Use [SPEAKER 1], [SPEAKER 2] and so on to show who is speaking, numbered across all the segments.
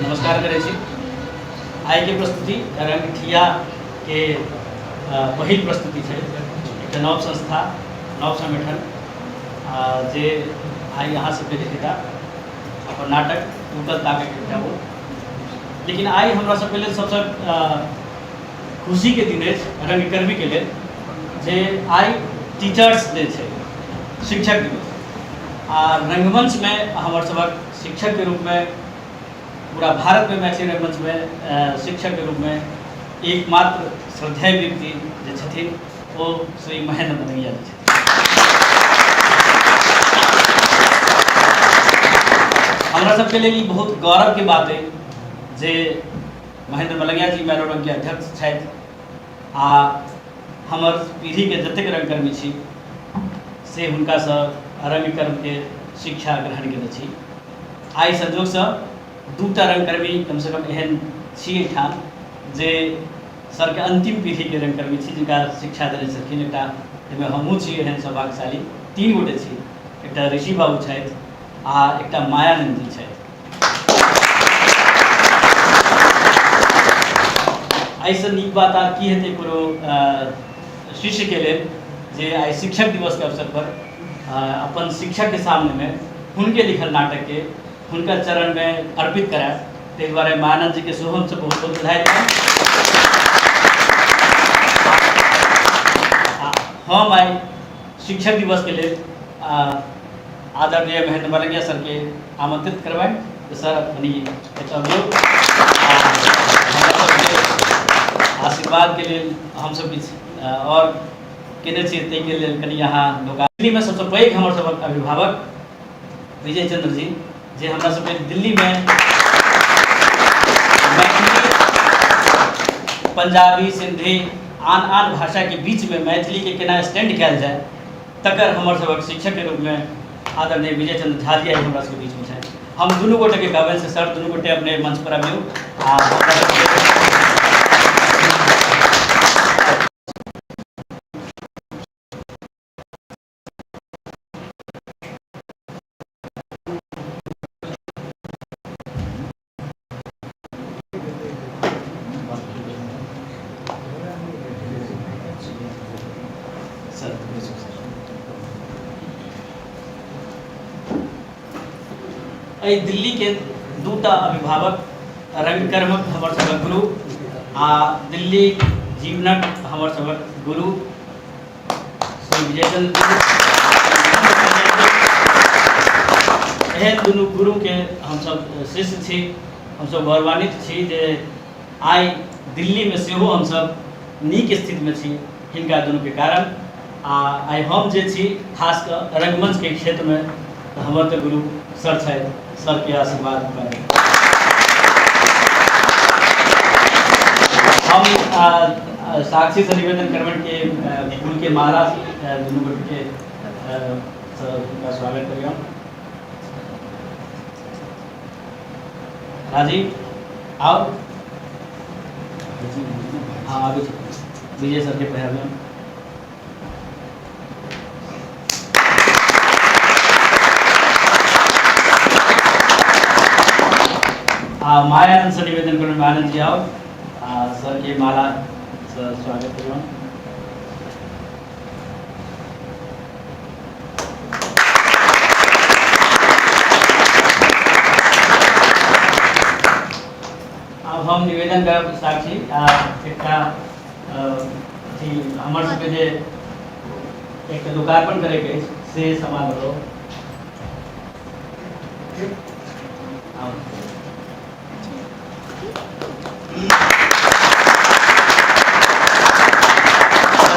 [SPEAKER 1] नमस्कार करै छी। आइके प्रस्तुति रंगठियाके पहिल प्रस्तुति छै। एकटा नव संस्था, नव संगठन जे आइ अहाँ सबके देखेता अपन नाटक टूटल ताकत एकटा ओ। लेकिन आइ हमरा सबके लेल सबसँ खुशीके दिन अछि रंगकर्मीके लेल, जे आइ टीचर्स डे छै, शिक्षक दिवस। आ रंगमंचमे हमर सबक शिक्षकके रूपमे पूरा भारतमे मैथिली रंगमंचमे शिक्षकके रूपमे एकमात्र श्रद्धेय व्यक्ति जे छथिन ओ श्री महेंद्र मदनिया जी छथिन। हमरा सबके लेल ई बहुत गौरवके बात अइ जे महेंद्र मलंगिया जी मैलोरंगके अध्यक्ष छथि आ हमर पीढ़ीके जतेक रंगकर्मी छी से हुनकासँ रंगकर्मके शिक्षा ग्रहण केने छी। आइ संजोगसँ दूटा रंगकर्मी कमसँ कम एहन छी एहिठाम जे सरके अन्तिम पीढ़ीके रंगकर्मी छी जिनका शिक्षा देने छलखिन। एकटा जाहिमे हमहूँ छी एहन सौभाग्यशाली, तीन गोटे छी, एकटा ऋषि बाबू छथि आ एकटा मायानंद जी छथि। एहिसँ नीक बात आर की हेतै कोनो शिष्यके लेल जे आइ शिक्षक दिवसके अवसर पर अपन शिक्षकके सामनेमे हुनके लिखल नाटकके हुनकर चरणमे अर्पित करायब। ताहि दुआरे मायानंद जीके सेहो हमसब बहुत बहुत बधाई देब। हम आइ शिक्षक दिवसके लेल आदरणीय महेंद्र मलंगिया सरके आमंत्रित करबनि तऽ सर कनि एतऽ अबियौ। हमरा सबके आशीर्वादके लेल हमसब किछु आओर केने छियै ताहिके लेल कनि अहाँ लोक। दिल्लीमे सबसँ पैघ हमर सबक अभिभावक विजय चंद्र जी, जे हमरा सबके दिल्लीमे मैथिली, पंजाबी, सिंधी आन आन भाषाके बीचमे मैथिलीके केना स्टैंड कयल जाय तकर हमर सबक शिक्षकके रूपमे आदरणीय विजय चंद्र झा जी आइ हमरा सबके बीचमे छथि। हम दुनू गोटेके कहबनि से सर दुनू गोटे अपने मंच पर अबियौ आ हमरा सबके एहि दिल्लीके दूटा अभिभावक, रंगकर्मक हमर सभक गुरु आ दिल्ली जीवनक हमर सभक गुरु श्री विजय चंद्र जी, एहन दुनू गुरुके हमसभ शिष्य छी। हमसभ गौरवान्वित छी जे आइ दिल्लीमे सेहो हमसभ नीक स्थितिमे छी हिनका दुनूके कारण। आ आइ हम जे छी खास कऽ रंगमंचके क्षेत्रमे तऽ हमर तऽ गुरु सर छथि, सरके आशीर्वाद पाबि हम साक्षीसँ निवेदन करबनि कि फूलके माला दुनू गोटेके हुनका स्वागत करियौ। राजीव आओ, हाँ आबू, विजय सरके पहिरबियौन। आ मायानंद से निवेदन करू, मायानंद जी आओ आ सर के माला से स्वागत करियौन। आब हम निवेदन करब साक्षी आ एकटा अथी हमर सबके जे एकटा लोकार्पण करैके अछि से सामान दो।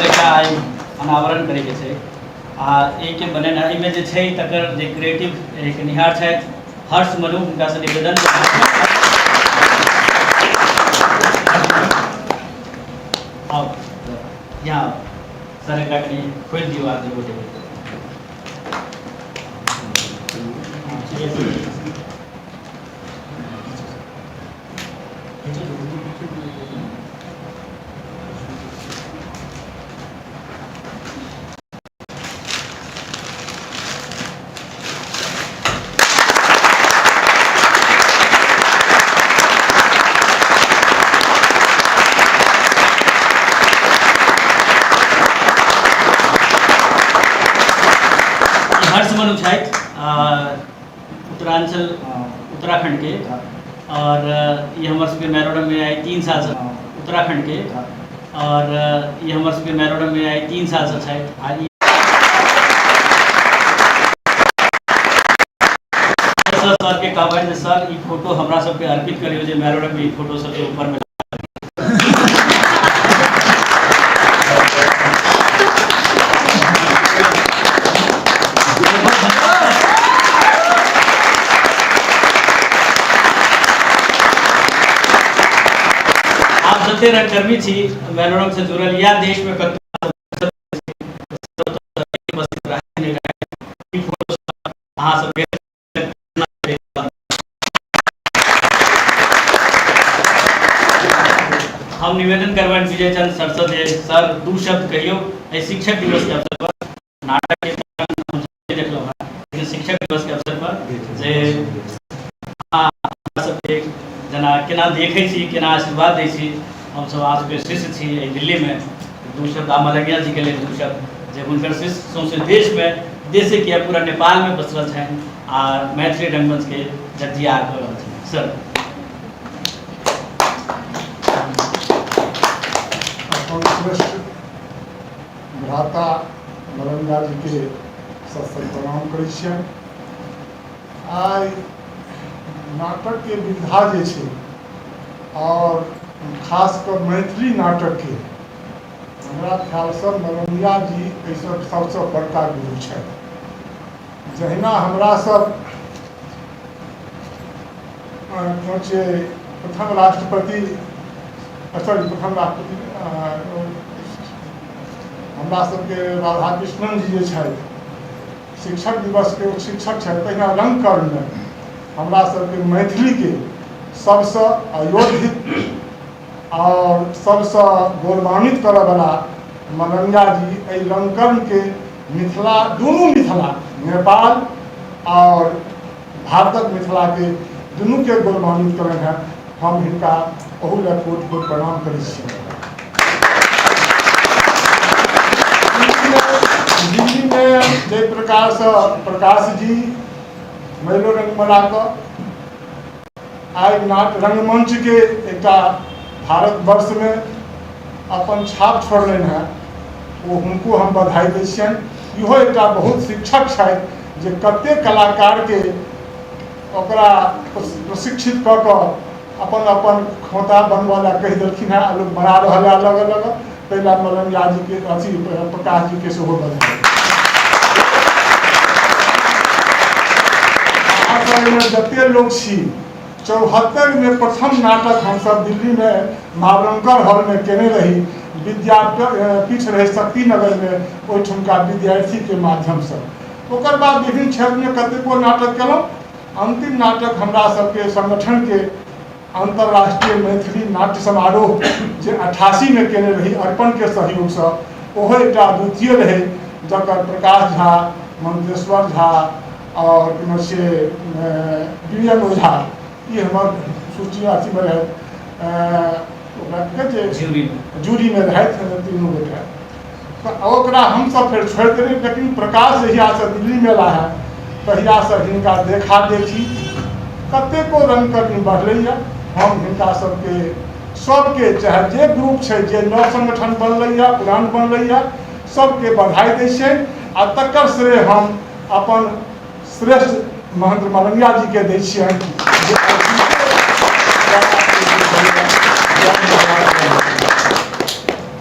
[SPEAKER 1] एकटा आइ अनावरण करैके छै आ एहिके बनेनाइ एहिमे जे छै तकर जे क्रिएटिव केनिहार छथि हर्ष मनु, हुनकासँ निवेदन आउ यहाँ सर एकरा कनि खोलि दियौ आब दुनू गोटे। मनु छथि, उत्तरांचल उत्तराखंड के, और ई हमर सबके मैलोरंगमे आइ 3 सालसँ उत्तराखंड के, और ई हमर सबके मैलोरंगमे आइ 3 सालसँ छथि। आ ई सर के कहबनि जे सर ई फोटो हमरा सबके अर्पित करियौ जे मैलोरंगमे ई फोटो सबके ऊपरमे। आप जते रंगकर्मी छी मैलोरंग से जुड़ल या देश में कतौ अहाँ सबके हम निवेदन करबनि विजय चंद्र सर से जे सर 2 शब्द कहियौ एहि शिक्षक दिवस के अवसर पर। नाटक के हम देखलहुँ हँ, लेकिन शिक्षक दिवस के अवसर पर जे अहाँ सबके जेना केना देखै छी, केना आशीर्वाद दै छी, हमसब अहाँ सबके शिष्य छी एहि दिल्लीमे, 2 शब्द आ मलंगिया जी के लेल 2 शब्द जे हुनकर शिष्य सौंसे देशमे, देशे किया पूरा नेपालमे पसरल छनि आ मैथिली रंगमंचके जगजियार कऽ रहल छनि। सर
[SPEAKER 2] अपन श्रेष्ठ भ्राता मलंगिया जी के सत्संग प्रणाम करै छियनि। आइ नाटकके विधा जे छै और खास कऽ मैथिली नाटकके, हमरा ख्यालसँ मलंगिया जी एहिसँ सबसँ बड़का गुरु छथि। जहिना हमरा सब छै प्रथम राष्ट्रपति, सॉरी प्रथम राष्ट्रपति हमरा सबके राधाकृष्णन जी जे छथि, शिक्षक दिवसके ओ शिक्षक छथि, तहिना रंगकर्ममे हमरा सबके मैथिलीके सबसँ अयोध्य और सबसँ गौरवान्वित करऽवला मलंगिया जी एहि रंगकर्मके मिथिला, दुनू मिथिला, नेपाल और भारतक मिथिलाके दुनूके गौरवान्वित कयलनि हेँ। हम हिनका ओहू लए कोटि कोटि प्रणाम करै छी। दिल्लीमे जाहि प्रकारसँ प्रकाश जी मैलोरंगमे कऽ आइ नाट रंगमंचके एकटा भारतवर्षमे अपन छाप छोड़लनि हेँ, ओ हुनको हम बधाई दै छियनि। इहो एकटा बहुत शिक्षक छथि जे कतेक कलाकारके ओकरा प्रशिक्षित कऽ कऽ अपन अपन खोता बनबऽ लए कहि देलखिन हेँ आ लोक बना रहल है अलग अलग। ताहि लए मलंगिया जीके अथी प्रकाश जीके सेहो बधाई। एहिमे जते लोक छी, 74 में प्रथम नाटक हमसब दिल्लीमे मावलंकर हॉलमे केने रही, विद्यापीठ रहे शक्तिनगरमे, ओहिठुमका विद्यार्थीके माध्यमसँ। ओकर बाद विभिन्न क्षेत्रमे कतेको नाटक केलहुँ। अंतिम नाटक हमरा सबके संगठनके अंतर्राष्ट्रीय मैथिली नाट्य समारोह जे 88 में केने रही अर्पणके सहयोगसँ, ओहो एकटा अद्वितीय रहै, जकर प्रकाश झा, मंत्रेश्वर झा और से बी एन ओझा, ई हमर सूची अथीमे रहै, ओकरा कहै छै जूरीमे रहथि तीनू गोटा। तऽ ओकरा हमसब फेर छोड़ि देलियै, लेकिन प्रकाश जहियासँ दिल्लीमे एला है तहियासँ हिनका देखा देखी कतेको रंगकर्मी बढ़लैए। हम हिनका सबके सबके, चाहे जे ग्रुप छै, जे नव संगठन बनलैए, पुरान बनलैए, सबके बधाई दै छियनि आ तकर श्रेय हम अपन श्रेष्ठ महेंद्र मलंगिया जीके दै छियनि।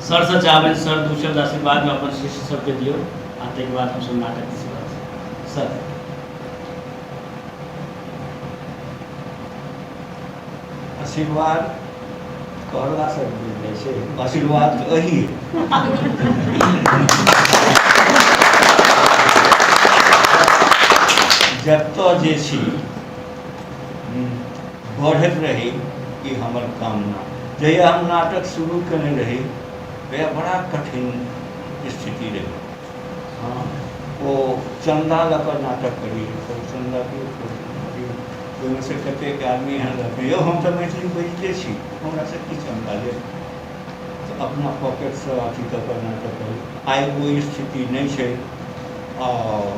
[SPEAKER 1] सर से चाहबनि सर 2 शब्द आशीर्वादमे अपन शिष्य सबके दियौ आ ताहिके बाद हमसब नाटक शुरुआत। सर
[SPEAKER 3] आशीर्वाद कहलासँ बुझि जाइ छै, आशीर्वाद तऽ अही। जतऽ जे छी बढ़ैत रही, ई हमर कामना। जहिया हम नाटक शुरू केने रही तहिया बड़ा कठिन स्थिति रहै। हँ, ओ चन्दा लऽ कऽ नाटक करी, चन्दा ओहिमे से कतेक आदमी एहन रहथिन, यौ हम तऽ मैथिली बजिते छी, हमरासँ की चन्दा लेब, तऽ अपना पॉकेटसँ अथी कऽ कऽ नाटक करी। आइ ओ स्थिति नहि छै आओर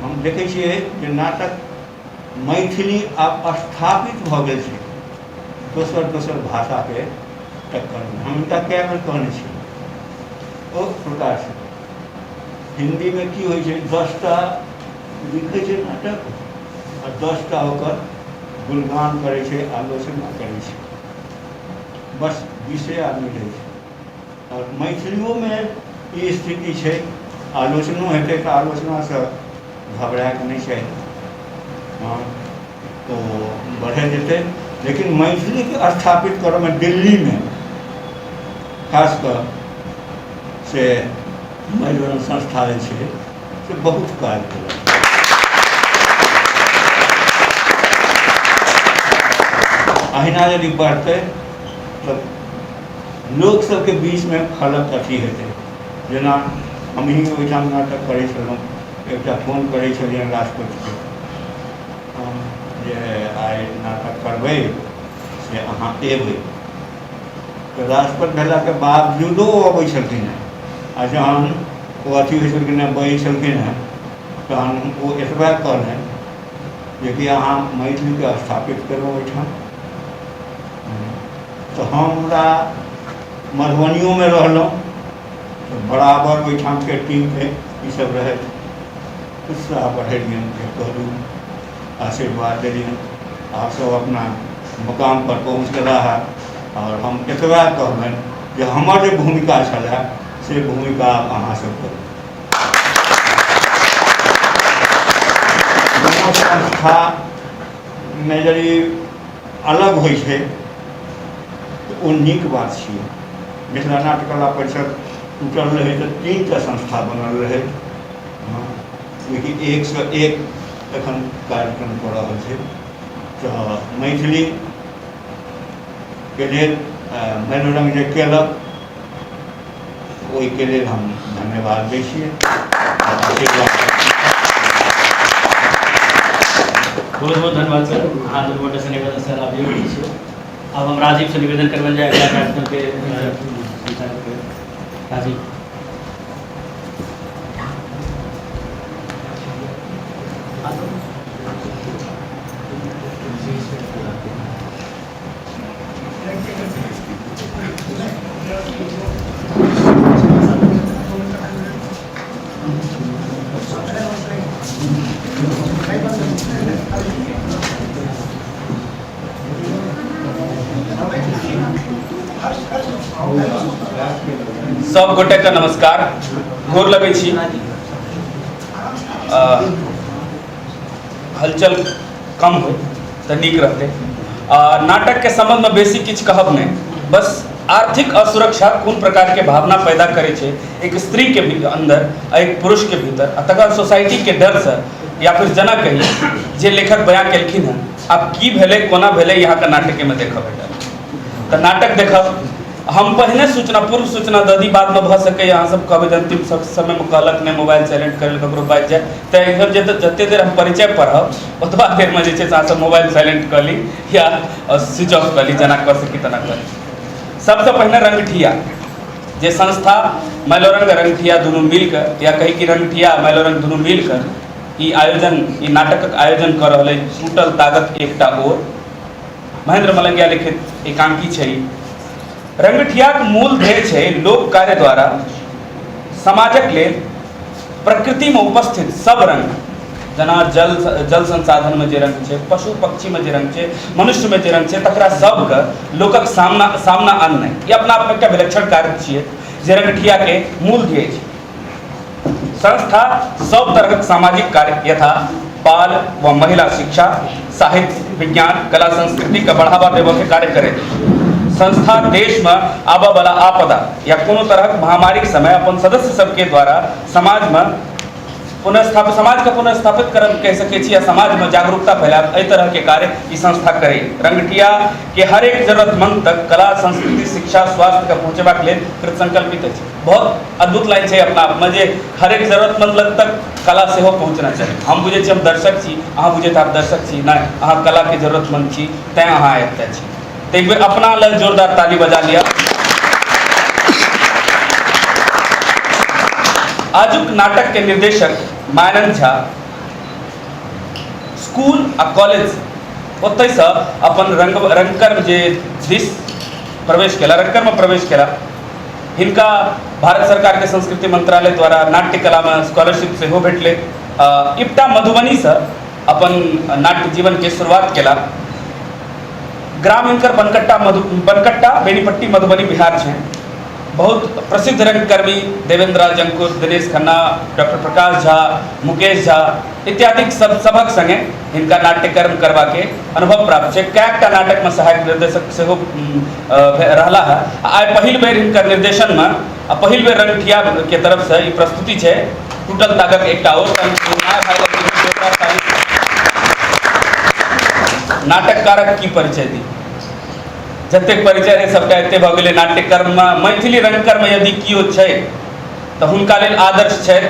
[SPEAKER 3] हम देखै छियै जे नाटक मैथिली आब स्थापित भऽ गेल छै दोसर दोसर भाषाके टक्करमे। हम हिनका कए बेर कहने छी ओ प्रकारसँ हिन्दीमे की होइ छै, 10टा लिखै छै नाटक आ 10टा ओकर गुणगान करै छै, आलोचना करै छै, बस 20 आदमी रहै छै। आओर मैथिलियोमे ई स्थिति छै, आलोचनो हेतै तऽ आलोचनासँ घबरायके नहि चाही, हँ तो बढ़े जेतै। लेकिन मैथिलीके स्थापित करऽमे दिल्लीमे खास कऽ से मैलोरंग संस्था जे छै से बहुत काज केलक। अहिना यदि बढ़तै तऽ लोक सबके बीचमे फलक अथी हेतै। जेना हमही ओहिठाम नाटक करै छलहुँ, एकटा फोन करै छलियनि राष्ट्रपतिके जे आइ नाटक करबै से अहाँ एबै, तऽ राष्ट्रपति भेलाके बावजूदो ओ अबै छलखिन हेँ। आ जहन ओ अथी होइ छलखिन हेँ, बजै छलखिन हेँ, तहन ओ एतबा कहलनि जेकि अहाँ मैथिलीके स्थापित करू ओहिठाम। तऽ हमरा मधुबनियोमे रहलहुँ तऽ बराबर ओहिठामके टीमके ईसब रहथि, उत्साह बढ़ेलियनि जे करू, आशीर्वाद देलियनि। आब सब अपना मुकामपर पहुँच गेला हँ। आओर हम एतबा कहबनि जे हमर जे भूमिका छलए से भूमिका आब अहाँ सब करू। कोनो संस्थामे यदि अलग होइ छै तऽ ओ नीक बात छियै। मिथिला नाट्य कला परिषद टूटल रहै तऽ 3टा संस्था बनल रहै, लेकिन 1 से 1 एखन कार्यक्रम कऽ रहल छै। तऽ मैथिलीके लेल मैलोरंग जे केलक ओहिके लेल हम धन्यवाद दै छियै।
[SPEAKER 1] बहुत बहुत धन्यवाद सर, अहाँ दुनू गोटेसँ निवेदन सर आबियो छियै। आब हम राजीवसँ निवेदन करबनि जे अगिला कार्यक्रमके संचालन करै। राजीव।
[SPEAKER 4] सब गोटे के नमस्कार, गोर लगै छी। हलचल कम हो तऽ नीक रहतै। नाटक के संबंध में बेसी किछु कहब नहि, बस आर्थिक असुरक्षा कोन प्रकार के भावना पैदा करै छै एक स्त्री के भी अंदर आ एक पुरुष के भीतर, आ तकर बाद सोसाइटी के डर से या फिर जेना कही जे लेखक बयां केलखिन हँ, आब की भेलै कोना भेलै यहाँ के नाटके में देखऽ भेटल। तऽ नाटक देखब हम पहिने सूचना पूर्व सूचना दऽ दी, बादमे भऽ सकैए अहाँ सब कहबै जे अंतिम समयमे कहलक नहि मोबाइल साइलेंट करै लए ककरो बाजि जाय, तऽ एखन जे जते देर हम परिचय पढ़ब ओतबा देरमे जे छै से अहाँ सब मोबाइल साइलेंट कऽ ली या स्विच ऑफ कऽ ली, जेना कऽ सकी तेना कऽ ली। सबसँ पहिने रंगठिया जे संस्था मैलोरंग रंगठिया दुनू मिलकऽ, या कही कि रंगठिया मैलोरंग दुनू मिलकऽ ई आयोजन ई नाटकक आयोजन कऽ रहल अछि, टूटल तागत एकटा ओर, महेंद्र मलंगिया लिखित एकांकी छै। रंगठियाक मूल ध्येय छै लोक कार्य द्वारा समाजक लेल प्रकृतिमे उपस्थित सब रंग, जेना जल जल संसाधनमे जे रंग छै, पशु पक्षीमे जे रंग छै, मनुष्यमे जे रंग छै, तकरा सबके लोकक सामना सामना आननाइ, ई अपना आपमे एकटा विलक्षण कार्य छियै जे रंगठियाके मूल ध्येय छै। संस्था सब तरहक सामाजिक कार्य यथा बाल व महिला शिक्षा, साहित्य, विज्ञान, कला, संस्कृति के बढ़ावा देबऽ के कार्य करैत अछि। संस्था देश में आबऽ वाला आपदा या कोनो तरहक महामारी के समय अपन सदस्य सबके द्वारा समाज में पुनर्स्थापित समाज के पुनर्स्थापित करब कहि सकै छी या समाज में जागरूकता फैलायब, एहि तरह के कार्य ई संस्था करे। रंगठिया के हर एक जरूरतमंद तक कला, संस्कृति, शिक्षा, स्वास्थ्य के पहुँचेबाक लेल कृतसंकल्पित अछि। बहुत अद्भुत लाइन छै अपना आपमे जे हर एक जरूरतमंद लग तक कला सेहो पहुँचना चाही। हम बुझै छी हम दर्शक छी, अहाँ बुझैत आब दर्शक छी, नहि, अहाँ कलाके जरूरतमंद छी तैँ अहाँ एतऽ छी। तऽ एक बेर अपना लेल जोरदार ताली बजा लिअ। आजुक नाटक के निर्देशक मायानंद झा स्कूल आ कॉलेज ओतहिसँ अपन रंगकर्म जे दिस प्रवेश केला, रंगकर्ममे प्रवेश केला। हिनका भारत सरकारके संस्कृति मंत्रालय द्वारा नाट्यकलामे स्कॉलरशिप सेहो भेटलै। इप्टा मधुबनीसँ अपन नाट्य जीवनके शुरुआत केला। ग्राम हिनकर बनकट्टा बेनीपट्टी मधुबनी बिहार छै। बहुत प्रसिद्ध रंगकर्मी देवेंद्र राज अंकुर, दिनेश खन्ना, डॉक्टर प्रकाश झा, मुकेश झा इत्यादि सबक संगे हिनका नाट्यकर्म करबाके अनुभव प्राप्त छै। कएकटा नाटकमे सहायक निर्देशक सेहो रहला है। आइ पहिल बेर हिनकर निर्देशनमे आ पहिल बेर रंगठिया के तरफसँ ई प्रस्तुति छै टूटल तागक एकटा और। नाटककारक की परिचय दी, जतेक परिचय रहै सबटा एते भऽ गेलै। नाट्यकर्ममे मैथिली रंगकर्म यदि केओ छै तऽ हुनका लेल आदर्श छथि,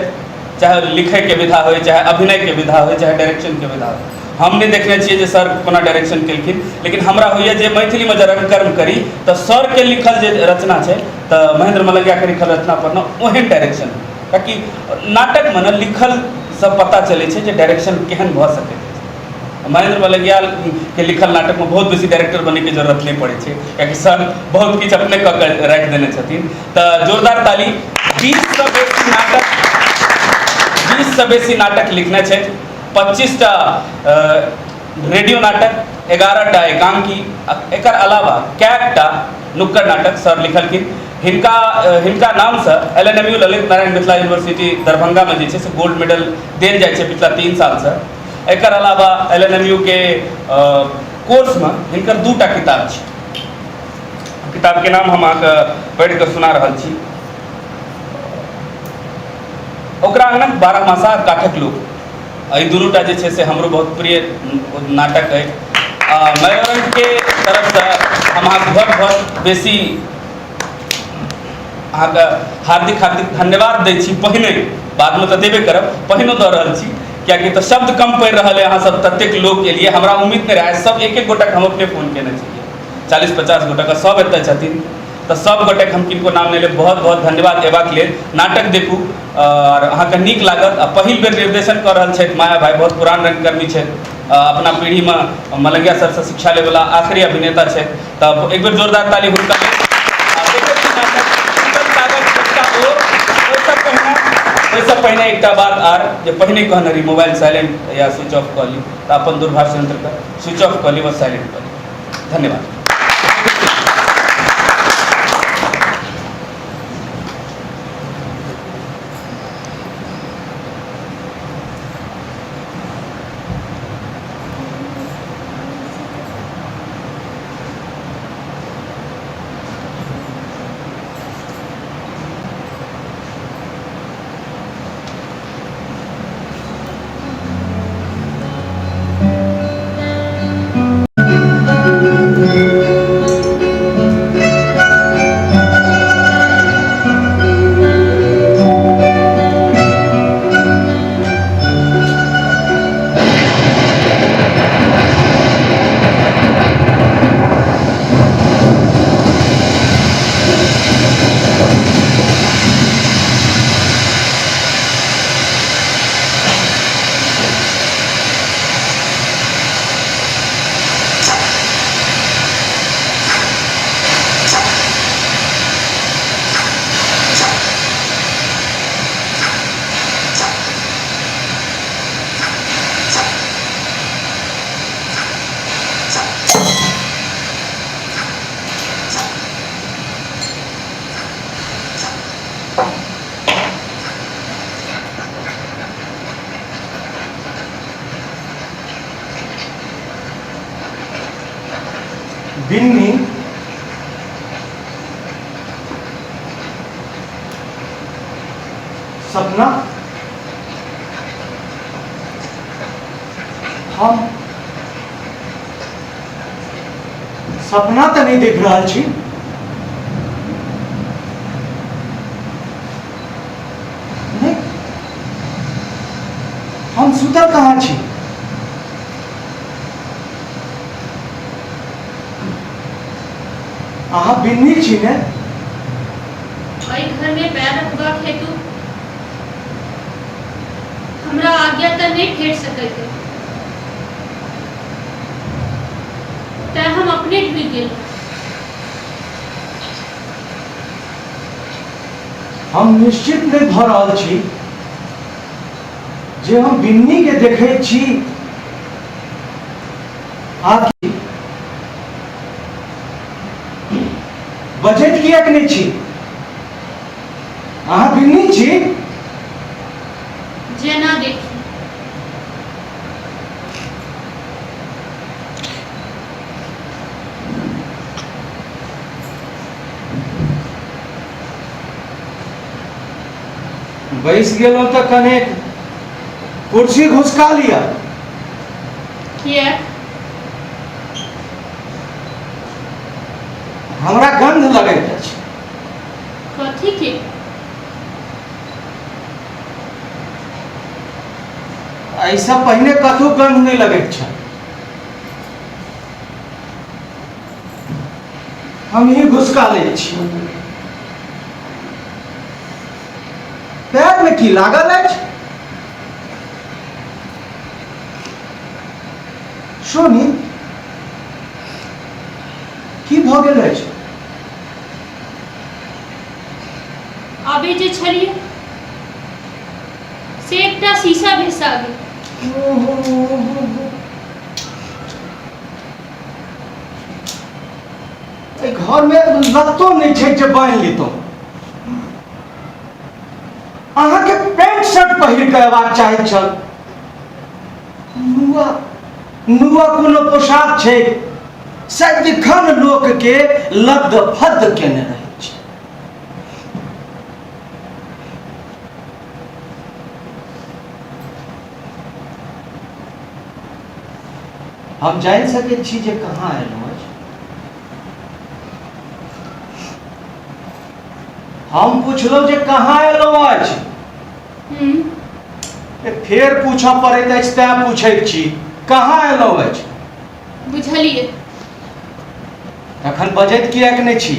[SPEAKER 4] चाहे लिखैके विधा होइ, चाहे अभिनयके विधा होइ, चाहे डायरेक्शनके विधा होइ। हम नहि देखने छियै जे सर कोना डायरेक्शन केलखिन, लेकिन हमरा होइए जे मैथिलीमे जे रंगकर्म करी तऽ सरके लिखल जे रचना छै, तऽ महेंद्र मलंगियाके लिखल रचना पर ने ओहन डायरेक्शन, ताकि नाटकमे ने लिखल सब पता चलै छै जे डायरेक्शन केहन भऽ सकै। महेंद्र मलंगिया के लिखल नाटकमे बहुत बेसी डायरेक्टर बनैके जरूरत नहि पड़ै छै, कियाकि सर बहुत किछु अपने कऽ के राखि देने छथिन। तऽ जोरदार ताली। 20सँ बेसी नाटक, 20सँ बेसी नाटक लिखने छथि, 25टा रेडियो नाटक, 11टा एकांकी, एकर अलावा कएकटा नुक्कड़ नाटक सर लिखलखिन। हिनका नामसँ LNMU Lalit Narayan Mithila university दरभंगामे जे छै से गोल्ड मेडल देल जाइ छै पिछला 3 सालसँ। एकर अलावा LNMU के कोर्समे हिनकर 2टा किताब छै। किताबके नाम हम अहाँके पढ़ि कऽ सुना रहल छी। ओकरा आङ्गनक 12 मासा काठक लोक, एहि दुनूटा जे छै से हमरो बहुत प्रिय नाटक अइ। मयूरंगके तरफसँ हम अहाँके बहुत बहुत बेसी अहाँके हार्दिक हार्दिक धन्यवाद दै छी। पहिने बादमे तऽ देबे करब, पहिनो दऽ रहल छी, कियाकि तऽ शब्द कम पड़ि रहल अइ। अहाँ सब ततेक लोक एलियै, हमरा उम्मीद नहि रहै। सब एक एक गोटाके हम अपने फोन केने छलियै, 40-50 गोटाके, सब एतऽ छथिन। तऽ सब गोटेके हम किनको नाम नहि लेब, बहुत बहुत धन्यवाद अयबाक लेल। नाटक देखू आओर अहाँके नीक लागत। आ पहिल बेर निर्देशन कऽ रहल छथि माया भाई, बहुत पुरान रंगकर्मी छथि, अपना पीढ़ीमे मलंगिया सरसँ शिक्षा लेवला आखिरी अभिनेता छथि। तऽ एक बेर जोरदार ताली हुनका लेल। ओहिसँ पहिने एकटा बात आर, जे पहिने कहने रही मोबाइल साइलेंट या स्विच ऑफ कऽ ली, तऽ अपन दूरभाष यंत्रके स्विच ऑफ कऽ ली वा साइलेंट कऽ ली। धन्यवाद।
[SPEAKER 5] बिन्नी सपना, हम सपना तऽ नहि देख रहल छी। नहि, हम सुतल कहाँ छी? अहाँ बिन्नी छी ने?
[SPEAKER 6] एहि घरमे पैर रखबाक हेतु हमरा आज्ञा तऽ नहि भेट सकैत अइ। तेँ हम अपने ढुकि गेलहुँ।
[SPEAKER 5] हम निश्चित नहि भऽ रहल छी जे हम बिन्नीके देखैत छी आ कि बजैत किएक नहि छी? अहाँ बिन्नी छी?
[SPEAKER 6] जेना देखी।
[SPEAKER 5] बैस गेलहुँ तऽ कनेक कुर्सी घुसका लिअ।
[SPEAKER 6] किएक?
[SPEAKER 5] हमरा गंध लगैत अछि।
[SPEAKER 6] कथी के?
[SPEAKER 5] एहिसँ पहिने कतहु गंध नहि लगैत छल। हम ही घुसका लै छी। पैरमे की लागल अछि? सोनी, की भऽ गेल अछि?
[SPEAKER 6] आबे जे छलियै से एकटा शीशा भेसा गेल।
[SPEAKER 5] एहि घरमे लत्तो नहि छै जे बान्हि लितहुँ। अहाँके पैंट शर्ट पहिर कऽ अयबाक चाहैत छल। नुआ नुआ कोनो पोशाक छै? सदिखन लोकके लद्द फद्द केने रहै छै। हम जानि सकैत छी जे कहाँ अयलहुँ अछि? हम पुछलहुँ जे कहाँ अयलहुँ अछि? फेर पूछऽ पड़ैत अछि तैं पूछैत छी, कहाँ अयलहुँ अछि?
[SPEAKER 6] बुझलियै।
[SPEAKER 5] तखन बजैत किएक नहि छी?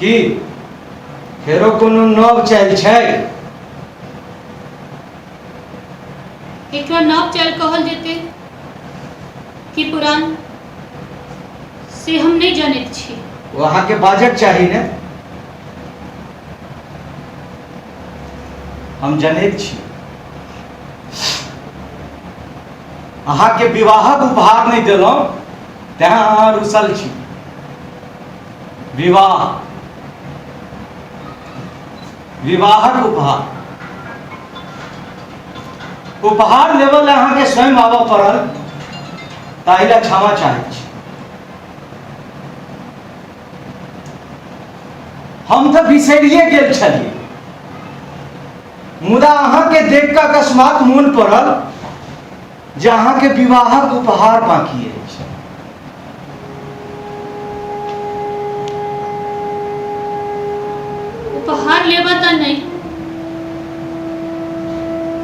[SPEAKER 5] की फेरो कोनो नव चालि छै?
[SPEAKER 6] एकरा नव चालि कहल जेतै कि पुरान, से हम नहि जनैत छी।
[SPEAKER 5] ओ अहाँके बाजक चाही ने। हम जनैत छी। अहाँके विवाहक उपहार नहि देलहुँ तेँ अहाँ रुसल छी। विवाह, विवाहक उपहार, उपहार लेबऽ लए अहाँके स्वयं आबऽ पड़ल, ताहि लए क्षमा चाहैत छी। हम तऽ बिसरिए गेल छलियै, मुदा अहाँके देख कऽ अकस्मात मोन पड़ल जे अहाँके विवाहक उपहार बाँकी अछि।
[SPEAKER 6] उपहार लेबऽ तऽ नहि,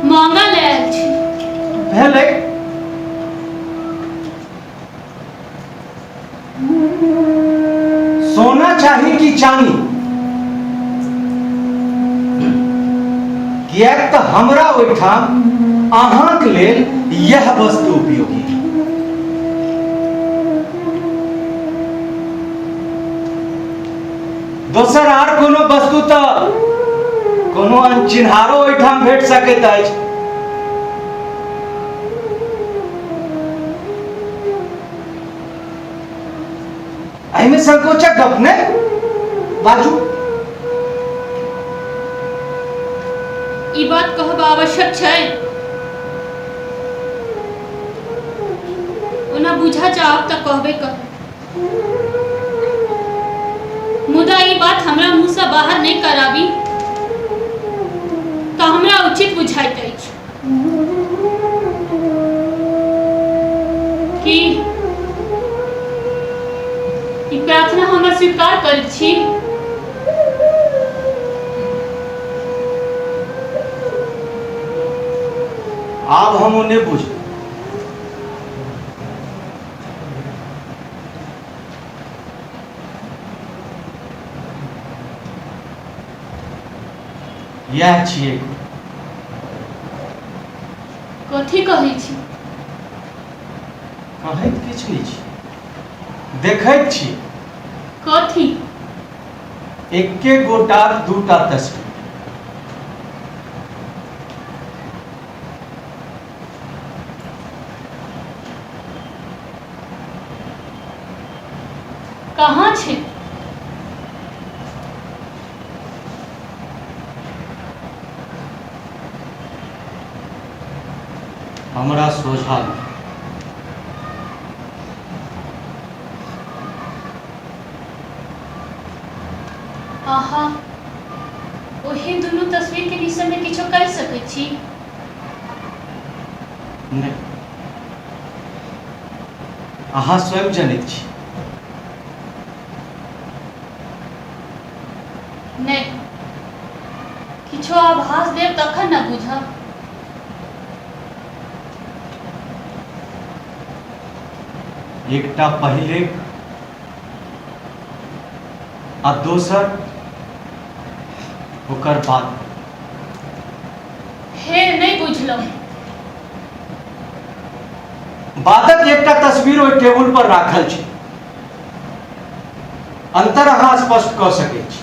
[SPEAKER 6] मांगऽ लए आयल छी।
[SPEAKER 5] भेलै। सोना चाही कि चानी? किएक तऽ हमरा ओहिठाम अहाँक लेल यह वस्तु उपयोगी। दोसर आर कोनो वस्तु तऽ कोनो अनचिन्हारो ओहिठाम भेट सकैत अछि। एहिमे संकोचक गप नहि, बाजू।
[SPEAKER 6] ई बात कहब आवश्यक छै? ओना बुझा चाहब तऽ कहबे कर, मुदा ई बात हमरा मुँहसँ बाहर नहि कराबी तऽ हमरा उचित बुझाइत अछि। की ई प्रार्थना हमर स्वीकार करैत छी?
[SPEAKER 5] आब हम ओ नहि बुझब। इएह छियै।
[SPEAKER 6] कोनो कथी कहै छी?
[SPEAKER 5] कहैत किछु नहि छी, देखैत छी।
[SPEAKER 6] कथी?
[SPEAKER 5] एके गोटाक दूटा तस्वीर।
[SPEAKER 6] कहाँ छै?
[SPEAKER 5] हमरा सोझामे।
[SPEAKER 6] अहाँ ओहि दुनू तस्वीरके विषयमे किछो कहि सकैत छी?
[SPEAKER 5] नहि, अहाँ स्वयं जनैत छी।
[SPEAKER 6] नहि, किछो आभास देब तखन ने बुझब।
[SPEAKER 5] एकटा पहिले आ दोसर ओकर बाद।
[SPEAKER 6] हे, नहि बुझलहुँ।
[SPEAKER 5] बादक एकटा तस्वीर ओहि टेबुल पर राखल छै। अंतर अहाँ स्पष्ट कऽ सकैत छी।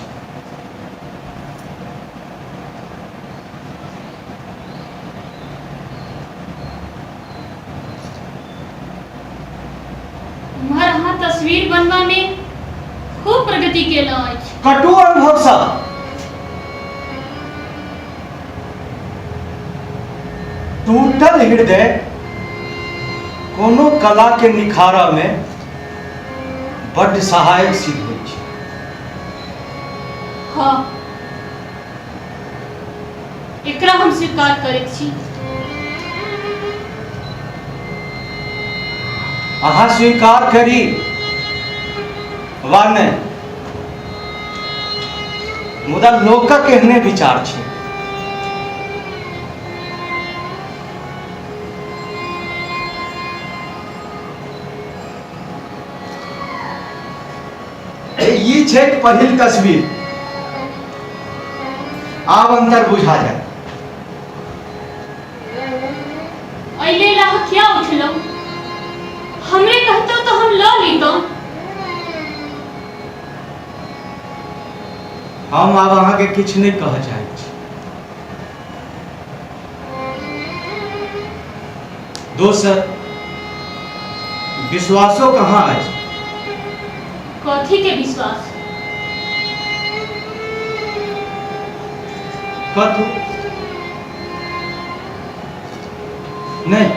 [SPEAKER 6] उम्हर अहाँ तस्वीर बनबामे खूब प्रगति केलहुँ अछि।
[SPEAKER 5] कटु अनुभवसँ टूटल हृदय कोनो कला के निखारऽ मे बड्ड सहायक सिद्ध होइ छै।
[SPEAKER 6] हँ, एकरा हम स्वीकार करैत छी।
[SPEAKER 5] अहाँ स्वीकार करी वा नहि, मुदा लोकक एहने विचार छै। ई छै पहिल तस्वीर। आब अंतर बुझा जाए।
[SPEAKER 6] एहि लेल अहाँ किया उठलहुँ? हमरे कहितहुँ तऽ हम लऽ लितहुँ।
[SPEAKER 5] हम आब अहाँके किछु नहि कहऽ चाहैत छी। दोसर विश्वासो कहाँ अछि?
[SPEAKER 6] कथी के विश्वास?
[SPEAKER 5] कथू नहि,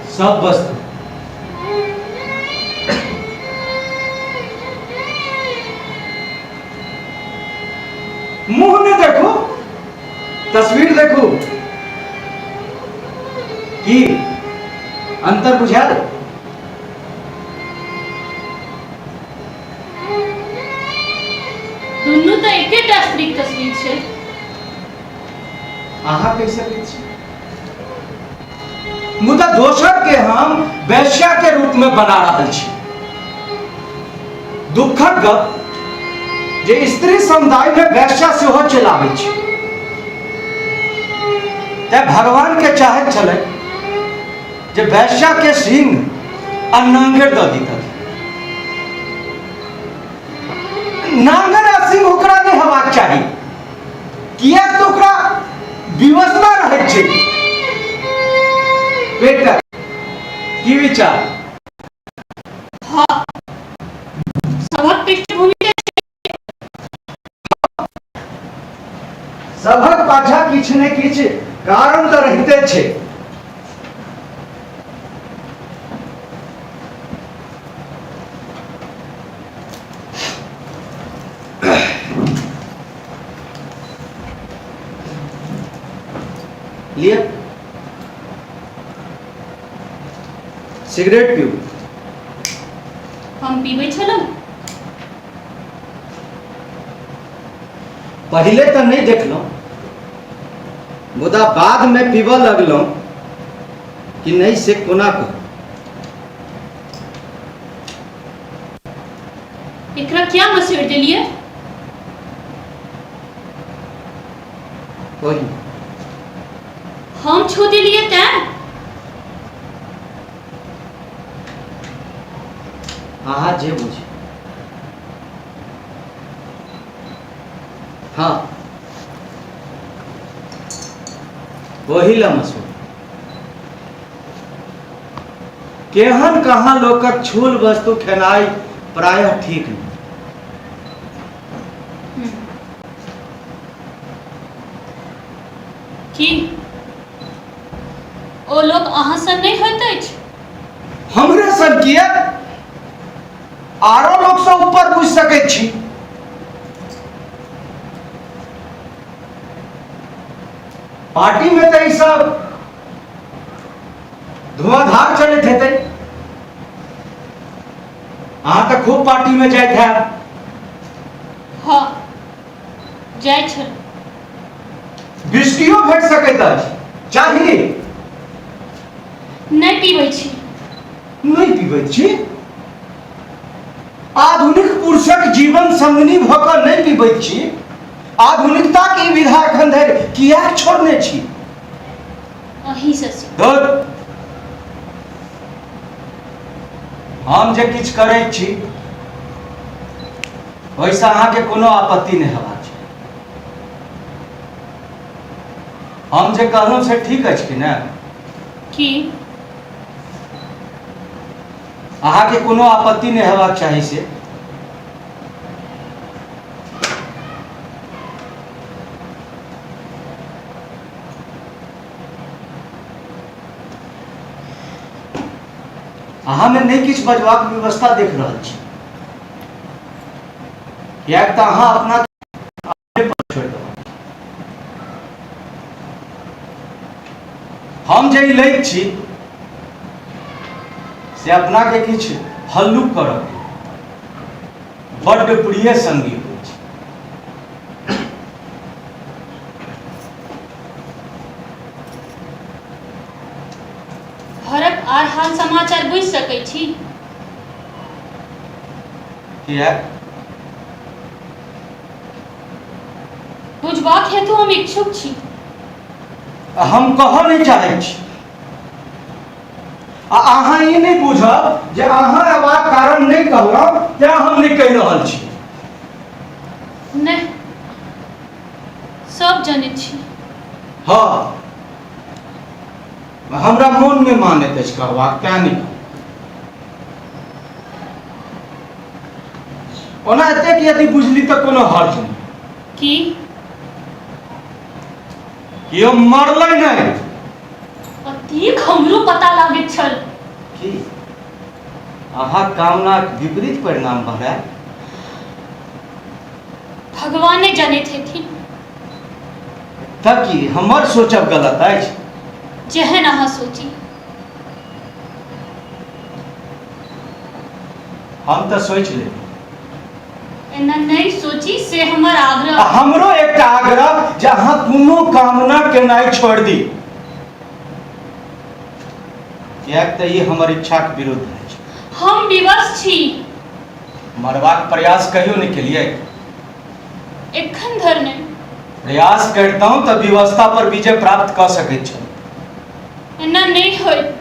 [SPEAKER 5] सब वस्तु। मुंह नहि देखू, तस्वीर देखू। की अंतर बुझायल?
[SPEAKER 6] दुनू तऽ एकेटा स्त्रीक तस्वीर छै।
[SPEAKER 5] अहाँ कहि सकै छी, मुदा दोसर के हम वैश्या के रूप में बना रहल छी। दुखक गप जे स्त्री समुदाय में वैश्या सेहो चलि आबै छै। तैं भगवान के चाहैत छलै जे वैश्या के सिंह आ नांगर दऽ दितथि। नांगर आ सिंह ओकरा नहि हेबाक चाही, किएक तऽ ओकरा विवशता रहैत छै पेटक। की विचार?
[SPEAKER 6] हँ, सभक पृष्ठभूमि
[SPEAKER 5] सभक पाछा किछु ने किछु कारण तऽ रहिते छै। लिअ, सिगरेट पीबू।
[SPEAKER 6] हम पीबै छलहुँ?
[SPEAKER 5] पहिले तऽ नहि देखलहुँ, मुदा बादमे पीबऽ लगलहुँ कि नहि से कोना कहू।
[SPEAKER 6] एकरा क्या मसोड़ि देलियै?
[SPEAKER 5] ओहि।
[SPEAKER 6] हम छू देलियै तैं।
[SPEAKER 5] अहाँ जे बुझी। हँ, ओही लए मसूर। केहन कहाँ लोकक छूल वस्तु खेनाइ प्रायः ठीक नहि।
[SPEAKER 6] की ओ लोक अहाँ सन नहि होइत अछि?
[SPEAKER 5] हमरे सन किए, आरो लोकसँ ऊपर बुझि सकैत छी। पार्टीमे तऽ ई सब धुआंधार चलैत हेतै। अहाँ तऽ खूब पार्टीमे जाइत हैब।
[SPEAKER 6] हँ, जाइ छल।
[SPEAKER 5] बिस्कियो भेट सकैत अछि, चाही?
[SPEAKER 6] नहि पीबै छी।
[SPEAKER 5] नहि पीबैत छी? आधुनिक पुरुषक जीवन संगिनी भऽ कऽ नहि पीबैत छी? आधुनिकताक ई विधा एखन धरि किएक छोड़ने छी?
[SPEAKER 6] अहीँसँ सीख।
[SPEAKER 5] धुर, हम जे किछु करैत छी ओहिसँ अहाँके कोनो आपत्ति नहि हेबाक चाही। हम जे कहलहुँ से ठीक अछि कि नहि?
[SPEAKER 6] की?
[SPEAKER 5] अहाँके कोनो आपत्ति नहि हेबाक चाही से। अहाँमे नहि किछु बजबाक व्यवस्था देख रहल छी, किएक तऽ अहाँ अपना पर छोड़ि देलहुँ। हम जे ई लैत छी से अपनाके किछु हल्लुक करब। बड्ड प्रिय संगी होइ छै।
[SPEAKER 6] घरक आर हाल समाचार बुझि सकै छी?
[SPEAKER 5] किएक?
[SPEAKER 6] बुझबाक हेतु हम इच्छुक छी।
[SPEAKER 5] हम कहऽ नहि चाहैत छी, आ अहाँ ई नहि बुझब जे अहाँ अयबाक कारण नहि कहलहुँ तेँ हम नहि कहि रहल छी।
[SPEAKER 6] नहि, सब जनैत छी।
[SPEAKER 5] हँ, हमरा मोन नहि मानैत अछि कहबाक, तेँ नहि। ओना एतेक यदि बुझली तऽ कोनो हर्ज नहि।
[SPEAKER 6] की?
[SPEAKER 5] केओ मरलै नहि।
[SPEAKER 6] अतेक हमरो पता लागैत छल।
[SPEAKER 5] की अहाँ कामनाक विपरीत परिणाम बहरायल?
[SPEAKER 6] भगवाने जनैत हेथिन।
[SPEAKER 5] तऽ की हमर सोचब गलत अछि?
[SPEAKER 6] जेहन अहाँ सोची।
[SPEAKER 5] हम तऽ सोचि लेली।
[SPEAKER 6] एना नहि सोची से हमर आग्रह।
[SPEAKER 5] आ हमरो एकटा आग्रह जे अहाँ कोनो कामना केनाइ छोड़ि दी, किएक तऽ ई हमर इच्छाक विरुद्ध अछि।
[SPEAKER 6] हम विवश छी।
[SPEAKER 5] मरबाक प्रयास कहियो नहि केलियै?
[SPEAKER 6] एखन धरि नहि।
[SPEAKER 5] प्रयास करितहुँ तऽ व्यवस्था पर विजय प्राप्त कऽ सकैत छलहुँ।
[SPEAKER 6] एना नहि होइत।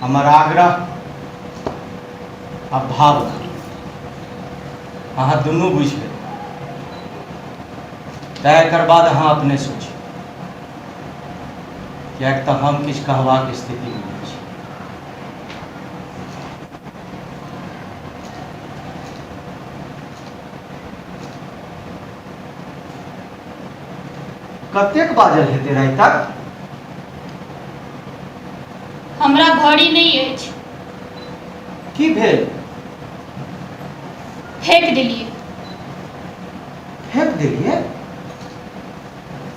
[SPEAKER 5] हमर आग्रह आ भावना अहाँ दुनू बुझि गेल, तैँ एकर बाद अहाँ अपने सोची, किएक तऽ हम किछु कहबाक स्थितिमे नहि छी। कतेक बाजल हेतै राति तक?
[SPEAKER 6] हमरा घड़ी नहि अछि।
[SPEAKER 5] की भेल?
[SPEAKER 6] फेंक देलियै।
[SPEAKER 5] फेंक देलियै?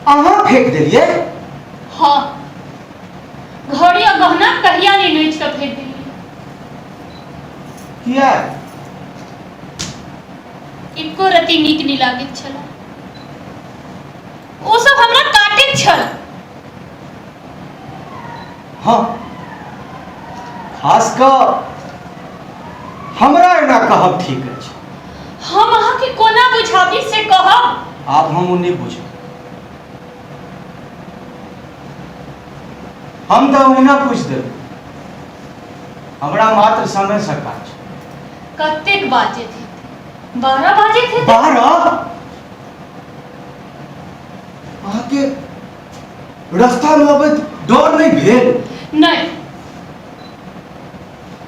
[SPEAKER 5] अहाँ फेंक देलियै?
[SPEAKER 6] हँ, घड़ी आ गहना कहिया नहि नोचि कऽ फेंक देलियै।
[SPEAKER 5] किया?
[SPEAKER 6] एको रति नीक नहि लागैत छल। ओ सब हमरा काटैत छल।
[SPEAKER 5] हँ, खास कऽ हमरा एना कहब ठीक अछि।
[SPEAKER 6] हम अहाँके कोना बुझाबी से कहब।
[SPEAKER 5] आब हम ओ नहि बुझब। हम तऽ ओहिना पूछि देब, हमरा मात्र समय से काज।
[SPEAKER 6] कतेक बाजैत हेतै? 12 बाजैत हेतै।
[SPEAKER 5] 12? अहाँके रास्तामे अबैत डर नहि भेल?
[SPEAKER 6] नहि।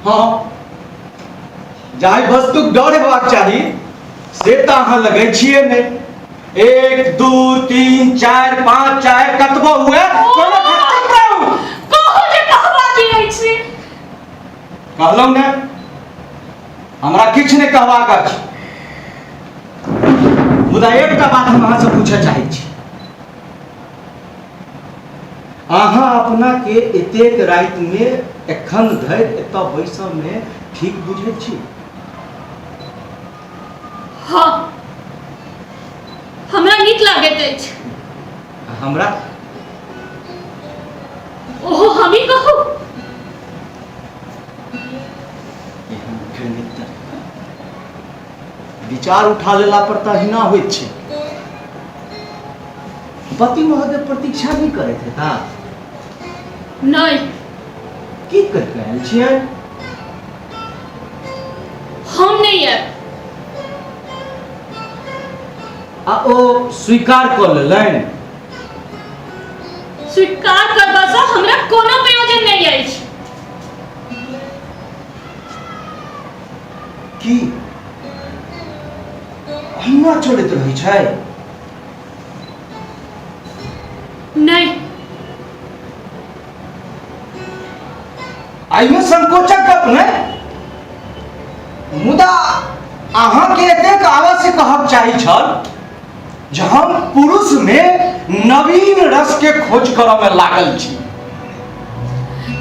[SPEAKER 5] हँ, जाहि वस्तुक डर हेबाक चाही से तऽ अहाँ लगै छियै नहि। 1 2 3 4 5 चाहे कतबो हुए कोनो खतम रहू।
[SPEAKER 6] कहू जे कहबा की अछि।
[SPEAKER 5] कहलहुँ ने, हमरा किछु नहि कहबाक अछि, मुदा एकटा बात हम अहाँसँ पूछऽ चाहै छी। अहाँ अपना के एतेक रातिमे एखन धरि एतऽ बैसऽमे ठीक बुझै छी?
[SPEAKER 6] हँ, हमरा नीक लागैत अछि।
[SPEAKER 5] हमरा?
[SPEAKER 6] ओहो हमही कहू?
[SPEAKER 5] एहन घृणित विचार उठा लेला पर तऽ अहिना होइत छै। पति महोदय प्रतीक्षा नहि करैत हेता?
[SPEAKER 6] नहि।
[SPEAKER 5] की कहि कऽ आयल छियै?
[SPEAKER 6] हम नहि आयब।
[SPEAKER 5] आ ओ स्वीकार कऽ लेलनि?
[SPEAKER 6] स्वीकार करबासँ हमरा कोनो प्रयोजन नहि अछि।
[SPEAKER 5] की अहिना चलैत रहै छै?
[SPEAKER 6] नहि।
[SPEAKER 5] एहिमे संकोचक गप नहि, मुदा अहाँके एतेक अवश्य कहक चाही छल जे हम पुरुषमे नवीन रसके खोज करऽ मे लागल छी।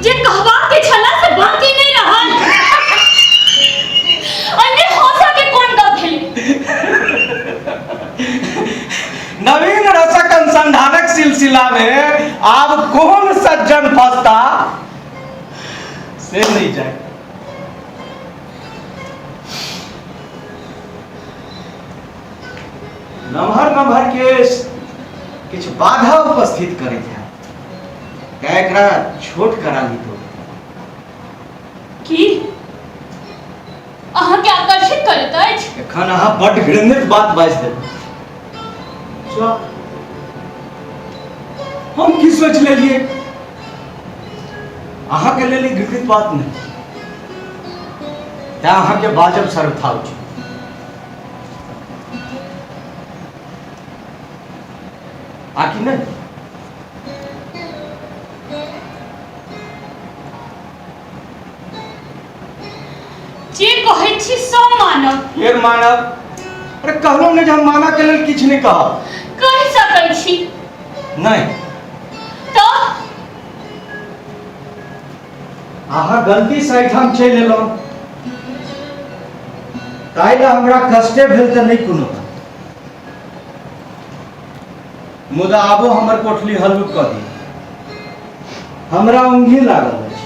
[SPEAKER 6] जे कहबाक के छला से बाकी नहीं रहल। अन्य हंसा के कोन गप भेलै?
[SPEAKER 5] नवीन रसक अनुसंधानक सिलसिला मे आब कोन सज्जन फंसता से नहीं जाए। नमहर नमहर केश किछु बाधा उपस्थित करैत है, तें एकरा छोट करा ली तो।
[SPEAKER 6] की अहाँके आकर्षित करैत अछि?
[SPEAKER 5] एखन अहाँ बड्ड घृणित बात बाजि देलहुँ। हम की सोचि लेलियै? अहाँके लेल ई घृणित बात नहि, तें अहाँके बाजब सर्वथा उचित। आ कि नहि?
[SPEAKER 6] जे कहै छी सब मानब।
[SPEAKER 5] फेर मानब? अरे कहलहुँ नहि जे हम मानऽ के लेल किछु नहि कहब।
[SPEAKER 6] कहि सकै छी।
[SPEAKER 5] नहि।
[SPEAKER 6] तऽ
[SPEAKER 5] अहाँ गलती से एहिठाम चलि एलहुँ, ताहि लए हमरा कष्टे भेल तऽ नहि कोनो बात, मुदा आबो हमर कोठली हल्लुक कऽ दिअ, हमरा ऊँघी लागल अछि।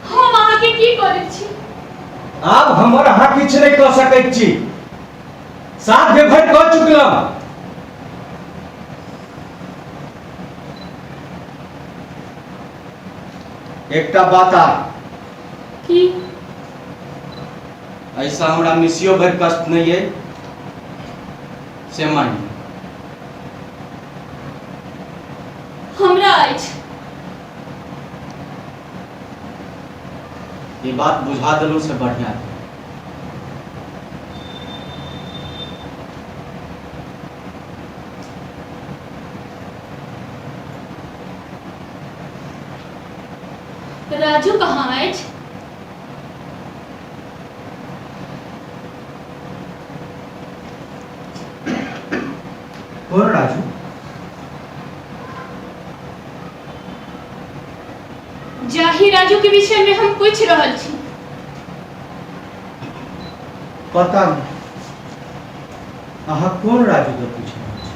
[SPEAKER 6] हम अहाँके की करै छी?
[SPEAKER 5] आब हमर अहाँ किछु नहि कऽ सकैत छी, साध्य भरि कऽ चुकलहुँ। एकटा बात आर।
[SPEAKER 6] की?
[SPEAKER 5] ऐसा हमरा मिसियो भरि कष्ट नहीं है से मानि।
[SPEAKER 6] हमरा अछि।
[SPEAKER 5] ई बात बुझा देलहुँ से बढ़िया।
[SPEAKER 6] राजू कहाँ अछि?
[SPEAKER 5] कोन राजू?
[SPEAKER 6] जाहि राजू के विषय में हम पूछ रहल छी।
[SPEAKER 5] पता नहीं अहाँ कोन राजू के पूछ रहल छी।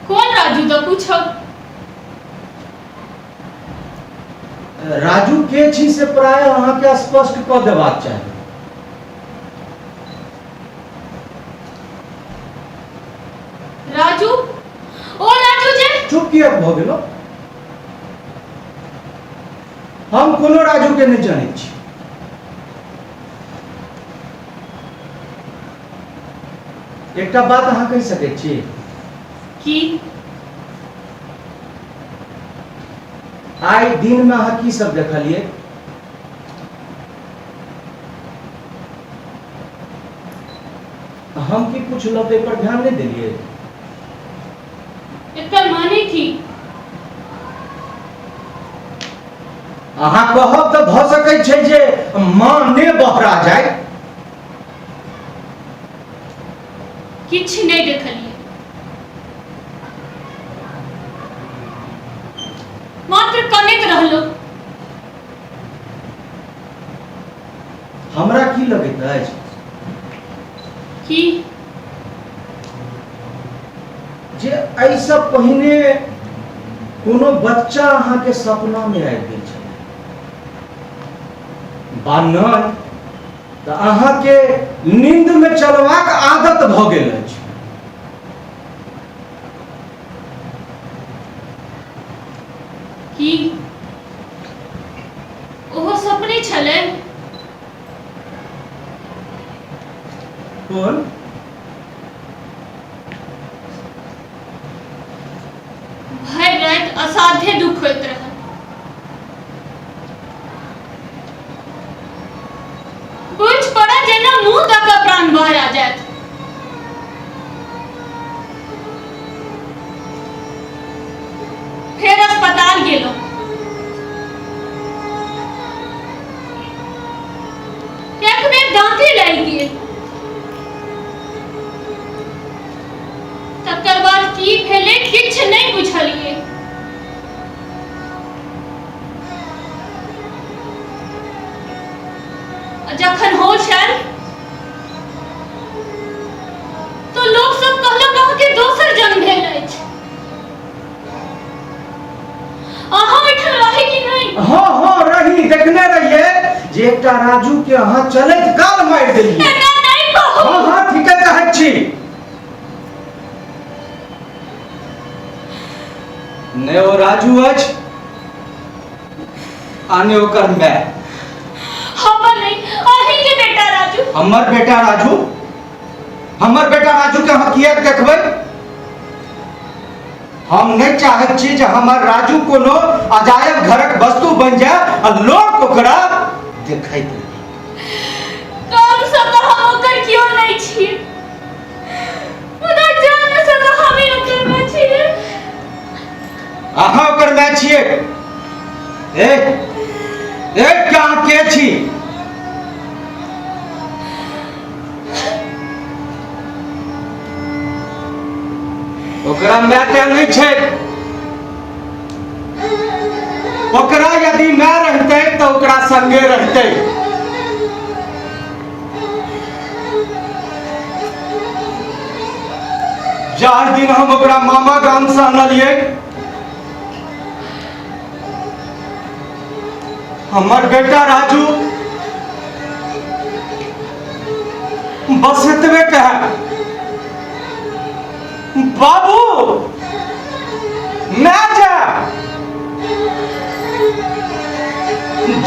[SPEAKER 6] कोन राजू के पूछब?
[SPEAKER 5] राजू के छी से प्राय अहाँके स्पष्ट कऽ देबाक चाही।
[SPEAKER 6] राजू, ओ राजू जे
[SPEAKER 5] चुप किएक भऽ गेलहुँ? हम कोनो राजू के नहि जनैत छी। एकटा बात अहाँ कहि सकैत छी?
[SPEAKER 6] की?
[SPEAKER 5] आइ दिन में अहाँ की सब देखलियै? हम की पुछलहुँ ताहि पर ध्यान नहि देलियै?
[SPEAKER 6] एकर माने की?
[SPEAKER 5] अहाँ कहब तऽ भऽ सकै छै जे माने बहरा जाय।
[SPEAKER 6] किछु नहि देखलियै, मात्र कनैत रहलहुँ।
[SPEAKER 5] हमरा की लगैत अछि?
[SPEAKER 6] की?
[SPEAKER 5] जे एहिसँ पहिने कोनो बच्चा अहाँके सपनामे आबि गेल छलै बा नहि तऽ अहाँके नींदमे चलबाक आदत भऽ गेल अछि।
[SPEAKER 6] की ओहो सपने छलै?
[SPEAKER 5] कोन?
[SPEAKER 6] भरि राति असाध्य दुख होइत रहल। बुझ पड़ल जेना मुंह दऽ कऽ प्राण बहरा जायत। फेर अस्पताल गेलहुँ। एक बेर दाँते लागि गेल। तकर बाद की भेलै किछु नहि बुझलियै। आ जखन होश आयल तो लोक सब कहलक अहाँके दोसर जन्म भेल अछि। अहाँ ओहिठाम रही कि नहि?
[SPEAKER 5] हाँ हाँ रही, देखने रहिए जे एकटा राजू के अहाँ चलैत काल मारि देलियै।
[SPEAKER 6] एना नहि कहू।
[SPEAKER 5] हाँ हाँ ठीके कहैत छी। ने ओ राजू अछि आ ने ओकर माय।
[SPEAKER 6] हमर नहि, अहीं के बेटा राजू।
[SPEAKER 5] हमर बेटा राजू? हमर बेटा राजू के अहाँ किएक देखबै? हम नहि चाहैत छी जे हमर राजू कोनो अजायब घरक वस्तु बनि जाय आ लोक ओकरा देखैत रहै।
[SPEAKER 6] कम से तऽ हम ओकर केओ नहि छी, मुदा जन्म से तऽ हमे ओकर माय छियै।
[SPEAKER 5] अहाँ ओकर माय छियै? ए ए अहाँ के छी? ओकरा माय ते नहि छै। ओकरा यदि माय रहतै तऽ ओकरा संगे रहतै। जाहि दिन हम ओकरा मामा गाम से अनलियै, हमर बेटा राजू बस एतबे कहे, बाबू मैं जा।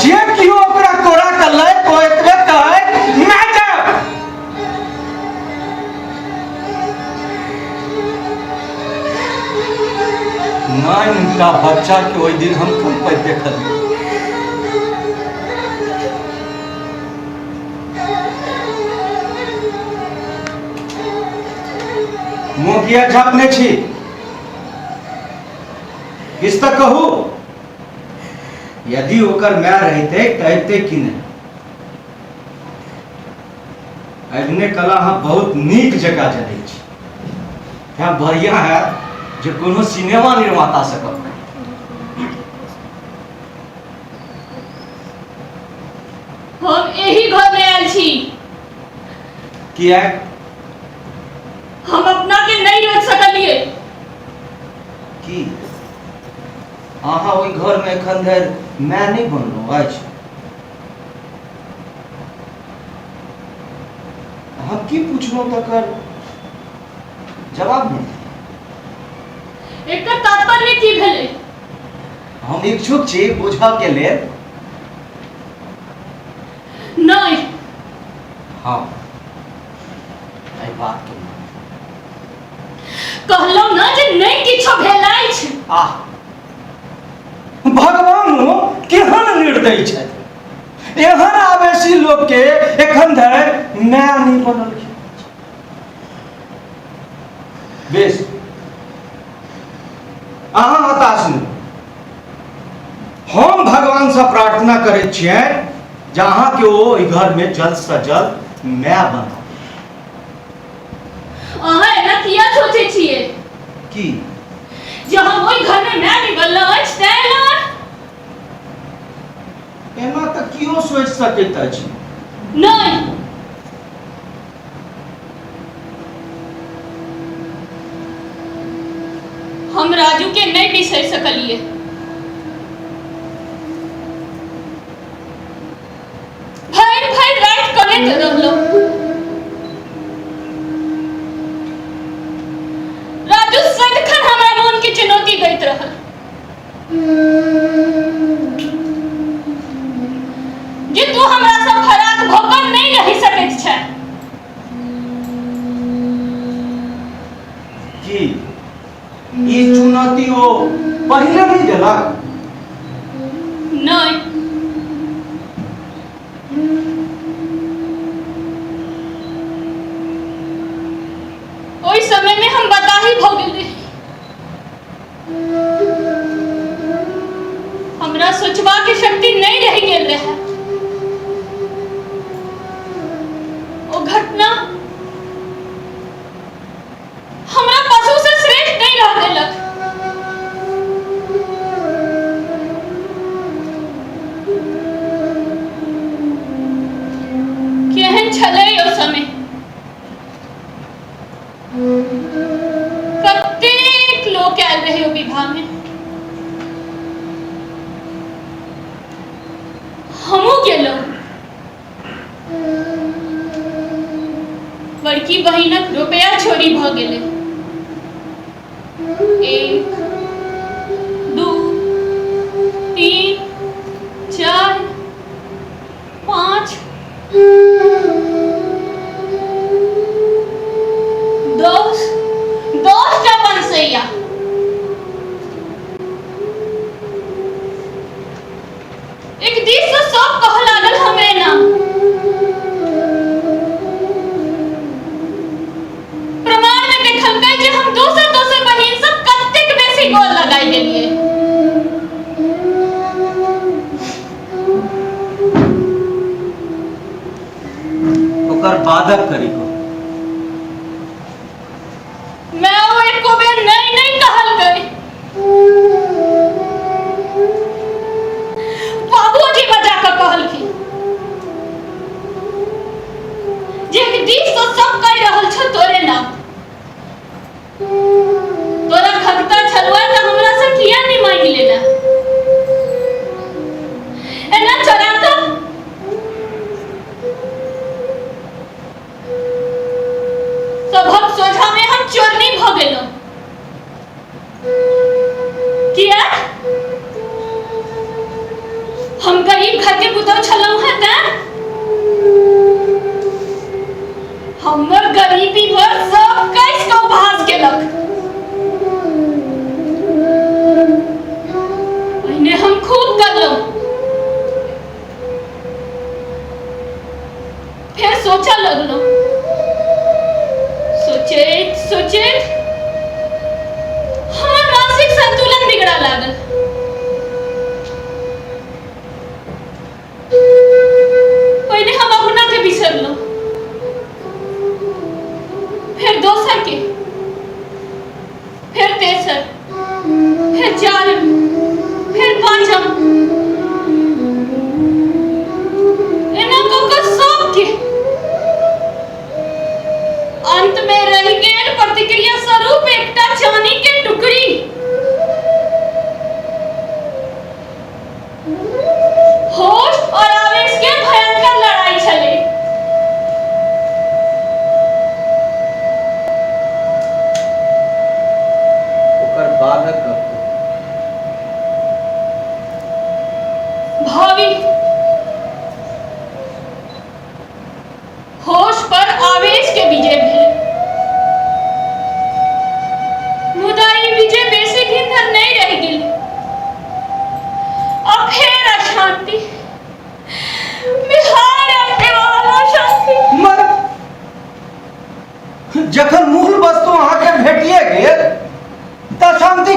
[SPEAKER 5] जे कियो ओकरा कोरा के लै तो एतबे कहे, मैं जा। नाइनटा बच्चा के ओहि दिन हम कंपैत देखलियै। मुँह किया झाँपने छी? किछु तऽ कहू। यदि ओकर माय रहितै तऽ अबितै कि नहि? अभिनय कला अहाँ बहुत नीक जकाँ जनै छी, तेँ बढ़िआँ हैत जे कोनो सिनेमा निर्माता से गप करी।
[SPEAKER 6] हम एही घर में आयल छी।
[SPEAKER 5] किएक?
[SPEAKER 6] हम अपना के नहीं रोक सकलिए।
[SPEAKER 5] की अहाँ ओहि घर में एखन धरि माय नहि बनलहुँ अछि? हम की पुछलहुँ तकर जवाब नहि।
[SPEAKER 6] एकर तात्पर्य संगे की भेलै।
[SPEAKER 5] हम इच्छुक छी बुझऽ के लेल।
[SPEAKER 6] नहि।
[SPEAKER 5] हँ, एहि बात के
[SPEAKER 6] कहलहुँ ने जे नहि किछो भेल अछि।
[SPEAKER 5] आह, भगवानो केहन निर्दयी छथि, एहन आवेशी लोक के एखन धरि नया नहि बनलखिन। बेस, अहाँ हताश नहि। हम भगवानसँ प्रार्थना करै छियनि जे अहाँके ओ एहि घरमे जल्द सँ जल्द माय बनाउ।
[SPEAKER 6] अहाँ एना किया सोचै छियै?
[SPEAKER 5] की?
[SPEAKER 6] जे हम ओहि घरमे माय नहि बनलहुँ अछि तैं एना?
[SPEAKER 5] एना तऽ केओ सोचि सकैत अछि।
[SPEAKER 6] नहि। हम राजू के नहि बिसरि सकलियै। भरि भरि राति कनैत रहलहुँ। राजू सदिखन हमरा मोन के चुनौती दैत रहल जे तू हमरा सँ फराक भऽ कऽ नहि रहि सकैत छें।
[SPEAKER 5] की ई चुनौती ओ पहिले नहि देलक?
[SPEAKER 6] नहि। ओहि समय में हम बताही भऽ गेल रही। हमरा सोचबाक शक्ति नहि रहि गेल रहै। ओ घटना हमरा पशु से श्रेष्ठ नहि रह देलक। केहन छलै ओ समय, कतेक लोक आयल रहै ओ विवाह में। हमहूँ गेलहुँ। बड़की बहिनक रुपया चोरी भऽ गेलै। 1, 2, 3, 4, 5, 10, 10टा पंसैया। एक दिस से सब कह लागल हमरे नाम। प्रमाण में देखलकै जे हम दोसर दोसर बहिन सब कतेक बेसी गोल लगाई गेलियै।
[SPEAKER 5] ओकर बादक करी को।
[SPEAKER 6] मैं ओ एको बेर नहीं नहीं कहलकै। बाबूजी बजा कऽ कहलखिन जे एक दिस से सब कहि रहल छौ तोरे नाम, तोरा खगता छलुआ तऽ हमरा से किया नहीं मांगि लेला एना चोरा कऽ। सभक सोझा में हम चोरनी भऽ गेलहुँ। किया? हम गरीब घर के पुतोह छलहुँ हेँ तैं हमर गरीबी पर सब कैस कऽ उपहास केलक। पहिने हम खूब करलहुँ, फेर सोचऽ लगलहुँ। सोचैत सोचैत हमर मानसिक संतुलन बिगड़ऽ लागल। पहिने हम अपना के बिसरलहुँ, फेर दोसर के, फेर तेसर, फेर चारिम, फेर पाँचम, एना कऽ कऽ सबके। अंत में रहि गेल प्रतिक्रिया स्वरूप एकटा चानी के टुकड़ी। होश और आवेश के भयंकर लड़ाई छलै।
[SPEAKER 5] ओकर बादक गप।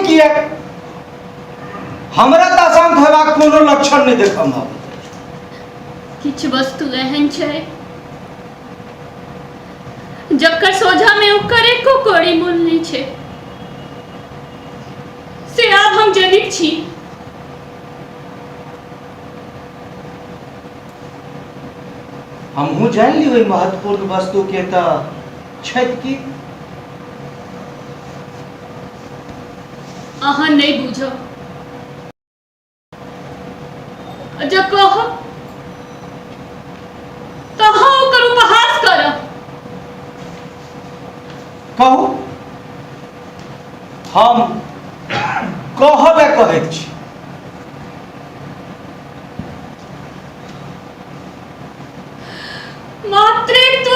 [SPEAKER 5] किएक? हमरा तऽ अशान्त हेबाक कोनो लक्षण नहि देखऽ मे अबैत अछि।
[SPEAKER 6] किछु वस्तु एहन छै जकर सोझा में ओकर एको कौड़ी मोल नहि छै, से आब हम जनैत छी।
[SPEAKER 5] हमहूँ जानि ली ओहि महत्वपूर्ण वस्तुके तऽ छथि की?
[SPEAKER 6] अहाँ नहि बुझब। जँ कहब तऽ अहाँ ओकर उपहास करब।
[SPEAKER 5] कहू, हम कहऽ लए कहैत छी।
[SPEAKER 6] मातृत्व।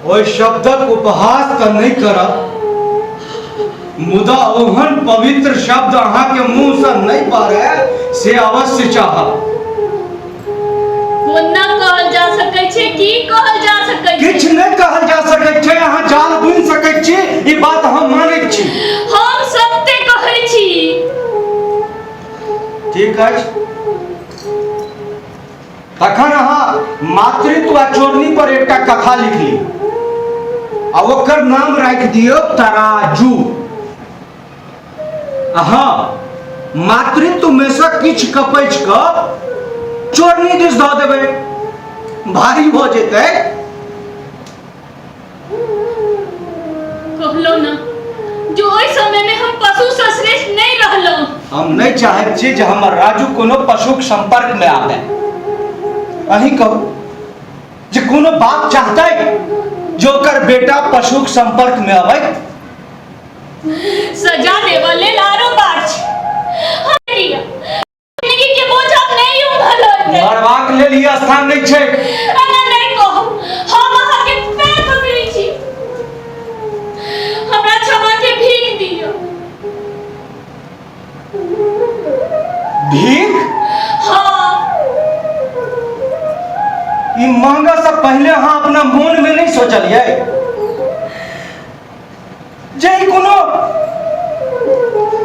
[SPEAKER 5] ओहि शब्दक उपहास तऽ नहि करब, मुदा ओहन पवित्र शब्द अहाँके मुँहसँ नहि बहराय से अवश्य चाहब।
[SPEAKER 6] कोना कहल जा सकै छै? की कहल जा सकै छै?
[SPEAKER 5] किछु नहि कहल जा सकैत छै। अहाँ जाल बुनि सकैत छी, ई बात हम मानैत छी।
[SPEAKER 6] हम सत्य कहै छी।
[SPEAKER 5] ठीक अछि, तखन अहाँ मातृत्व आ चोरनी पर एकटा कथा लिख ली आ ओकर नाम राखि दियौ तराजू। अहाँ मातृत्व में से किछु कपैच कऽ चोरनी दिस धऽ देबै, भारी भऽ जेतै।
[SPEAKER 6] कहलहुँ ने जो ओहि समय में हम पशु सँ श्रेष्ठ नहीं रहलहुँ।
[SPEAKER 5] हम नहीं चाहैत छी जे हमर राजू कोनो पशुक संपर्क में आबे। अहीं कहू जे कोनो बाप चाहतै जे ओकर बेटा पशुक संपर्क में अबै?
[SPEAKER 6] सजा देबऽ लेल आरो बात छै। हम दिया जिंदगी के बोझ आब नहि उठल होतै।
[SPEAKER 5] मरबाक लेल ई स्थान नहि छै।
[SPEAKER 6] एना नहि कहू, हम अहाँके पैर पकड़ै छी, हमरा क्षमा के भीख दियौ।
[SPEAKER 5] भीख?
[SPEAKER 6] हाँ।
[SPEAKER 5] ई मांगऽ से पहले अहाँ अपना मोन में नहीं सोचलियै जे ई कोनो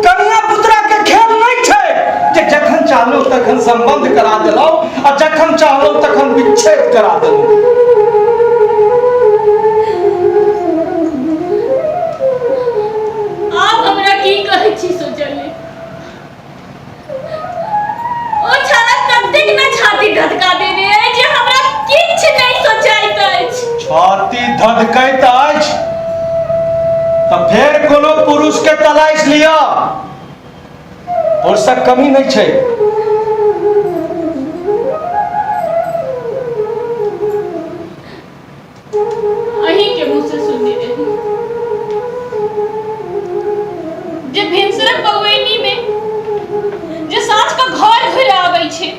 [SPEAKER 5] कनिया पुतरा के खेल नहीं छै जे जखन चाहलहुँ तखन संबंध करा देलहुँ आ जखन चाहलहुँ तखन विच्छेद करा देलहुँ।
[SPEAKER 6] आब हमरा की कहै छी सोचले? ओ छाला ततेक ने छाती धधका देने अछि जे हमरा किछु नहि सोचाइत अछि।
[SPEAKER 5] छाती धधकैत अछि तऽ फेर कोनो पुरुष के तलाश लिअ, पुरुषक कमी नहि छै।
[SPEAKER 6] अहीं के मुंह से सुनने रही जे भिनसरक बौएनी में जे साँझ के घर घुरि आबै छै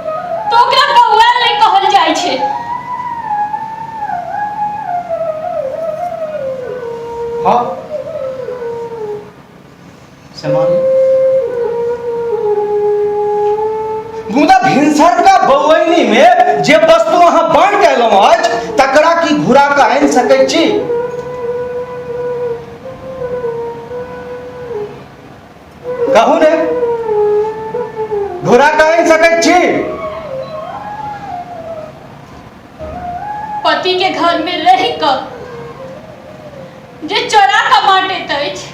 [SPEAKER 6] तऽ ओकरा बौआयल नहि कहल जाइ छै।
[SPEAKER 5] हाँ से मानी, मुदा भिनसरका बौअनी में जे वस्तु अहाँ बाँटि अयलहुँ अछि तकरा की घुरा कऽ आनि सकैत छी? कहू ने, घुरा कऽ आनि सकैत छी?
[SPEAKER 6] पति के घर में रहि कऽ जे चोरा कऽ बाँटैत अछि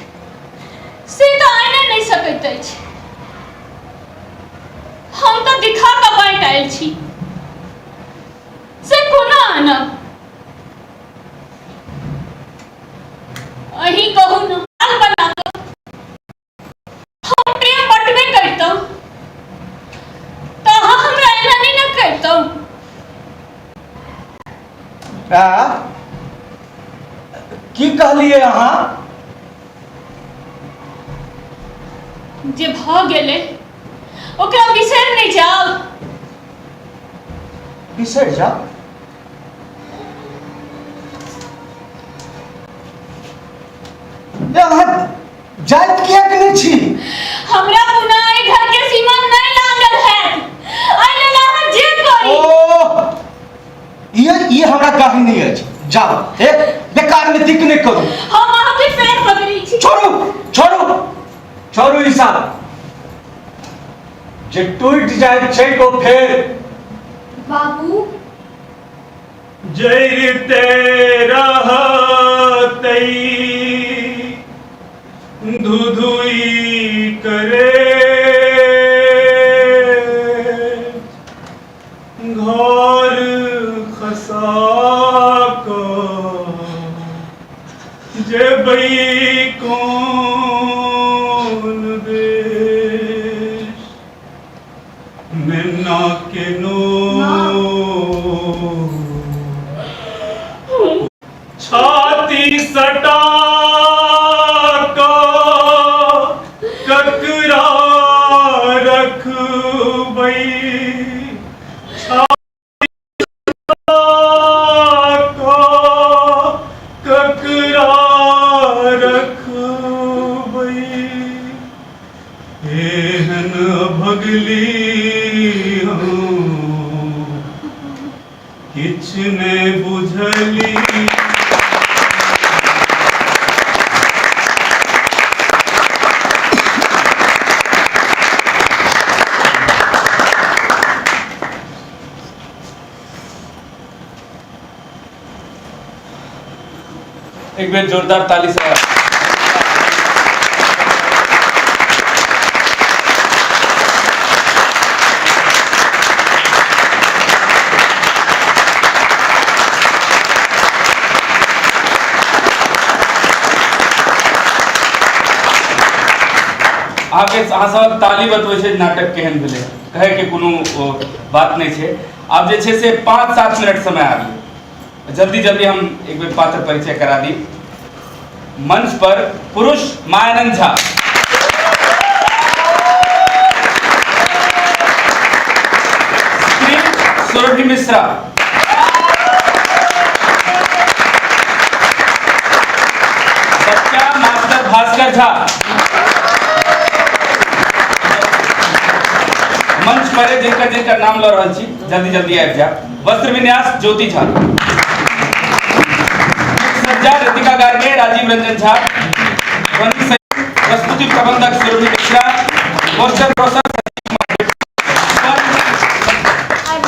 [SPEAKER 6] से तऽ आने नहि सकैत अछि। हम तऽ दिखा कऽ बाँटि आयल छी, से कोना आनब? अहीं कहू ने, हाल बना कऽ हम प्रेम बटबे करितहुँ तऽ अहाँ हमरा एना नहि ने करितहुँ।
[SPEAKER 5] आ? की कहलियै अहाँ?
[SPEAKER 6] जे भऽ गेलै ओकरा बिसरि नहि जाउ।
[SPEAKER 5] बिसरि जाउ? अहाँ जाइत किएक नहि छी?
[SPEAKER 6] हमरा पुनः एहि घर के सीमा नहि लागल हैत, एहि लेल अहाँ जे करी।
[SPEAKER 5] ओ ई हमरा गाही नहि अछि। जाउ, ए बेकार में दिक्कत नहि करू।
[SPEAKER 6] हम अहाँके पैर पकड़ै छी।
[SPEAKER 5] छोड़ू छोड़ू छोड़ू ई सब जे टूटि जाइत छै ओ फेर।
[SPEAKER 6] बाबू
[SPEAKER 7] जरिते रहतै धुधुई करे घर खसा कऽ जेबै कोन देश नेना के नो छाती सटा कऽ ककरा रखबै, छाती सटा कऽ ककरा रखबै, एहन भगली हम किछु ने बुझली।
[SPEAKER 4] एक बेर जोरदार ताली से अहाँके अहाँ सब ताली बतबै छै नाटक केहन भेलै, कहैके कोनो बात नहि छै। आब जे छै से 5-7 मिनट समय आबि, जल्दी जल्दी हम एक बेर पात्र परिचय करा दी। मंच पर पुरुष मायानंद झा, स्त्री सुरभि मिश्रा, बच्चा मास्टर भास्कर झा। मंच पर जिनका जिनका नाम लऽ रहल छी जल्दी जल्दी आबि जायब। वस्त्र विन्यास ज्योति झा, सज्जा रितिका गार्गे, राजीव रंजन झा, ध्वनि प्रस्तुति प्रबंधक सुरभि मिश्रा, पोस्टर रोशन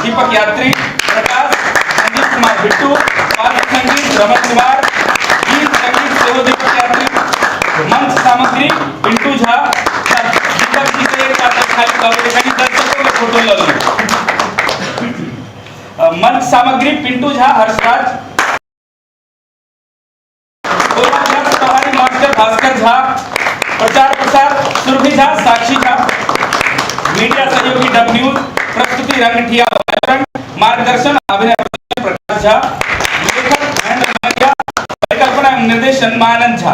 [SPEAKER 4] दीपक यात्री, प्रकाश संजीव कुमार बिट्टू, पार्श्व संगीत रमन कुमार, गीत संगीत सेहो दीपक यात्री, मंच सामग्री पिंटू झा। दीपक जी से एक बात खाली कहबै कनि दर्शकों के फोटो लऽ लिअ। मंच सामग्री पिंटू झा, हर्षराज, प्रभारी मास्टर भास्कर झा, प्रचार प्रसार सुरभि झा, साक्षी झा, मीडिया सहयोगी डब न्यूज, प्रस्तुति रंगठिया रंग, मार्गदर्शन अभिनय प्रकाश झा, लेखक महेंद्र मारिया, परिकल्पना एवं निर्देशन मानंद झा।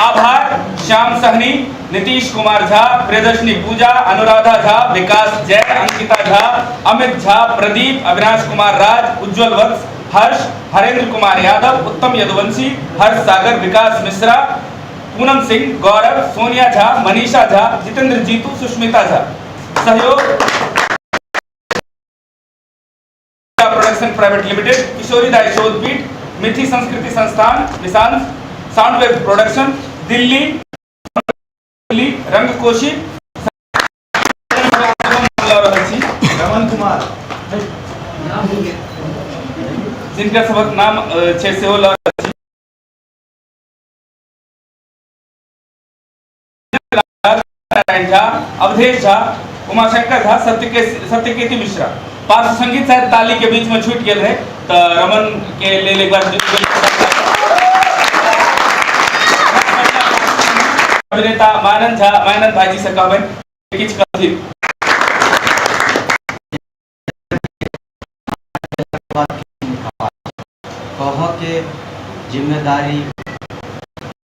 [SPEAKER 4] आभार श्याम सहनी, नीतीश कुमार झा, प्रियदर्शनी पूजा, अनुराधा झा, विकास जय, अंकिता झा, अमित झा, प्रदीप, अविनाश कुमार राज, उज्जवल वत्स, हर्ष, हरेंद्र कुमार यादव, उत्तम यदुवंशी, हर्ष सागर, विकास मिश्रा, पूनम सिंह, गौरव, सोनिया झा, मनीषा झा, जितेंद्र जीतू, सुष्मिता झा। सहयोग प्रोडक्शन प्राइवेट लिमिटेड, किशोरी दाई शोधपीठ, मिथि संस्कृति संस्थान, निशान sound web production, Delhi, Delhi रंगकोशी। रहल छी
[SPEAKER 5] रमन कुमार,
[SPEAKER 4] जिनकर सबक नाम छै सेहो लऽ रहल छी। नारायण झा, अवधेश झा, उमाशंकर झा, सत्यकेति मिश्रा। पार्श्व संगीत शायद ताली के बीच में छूट गेल है, तो रमन के लेल एक बार अभिनेता मानंद झा, मानंद भाईजी से कहबनि किछु कहथिन।
[SPEAKER 8] जिम्मेदारी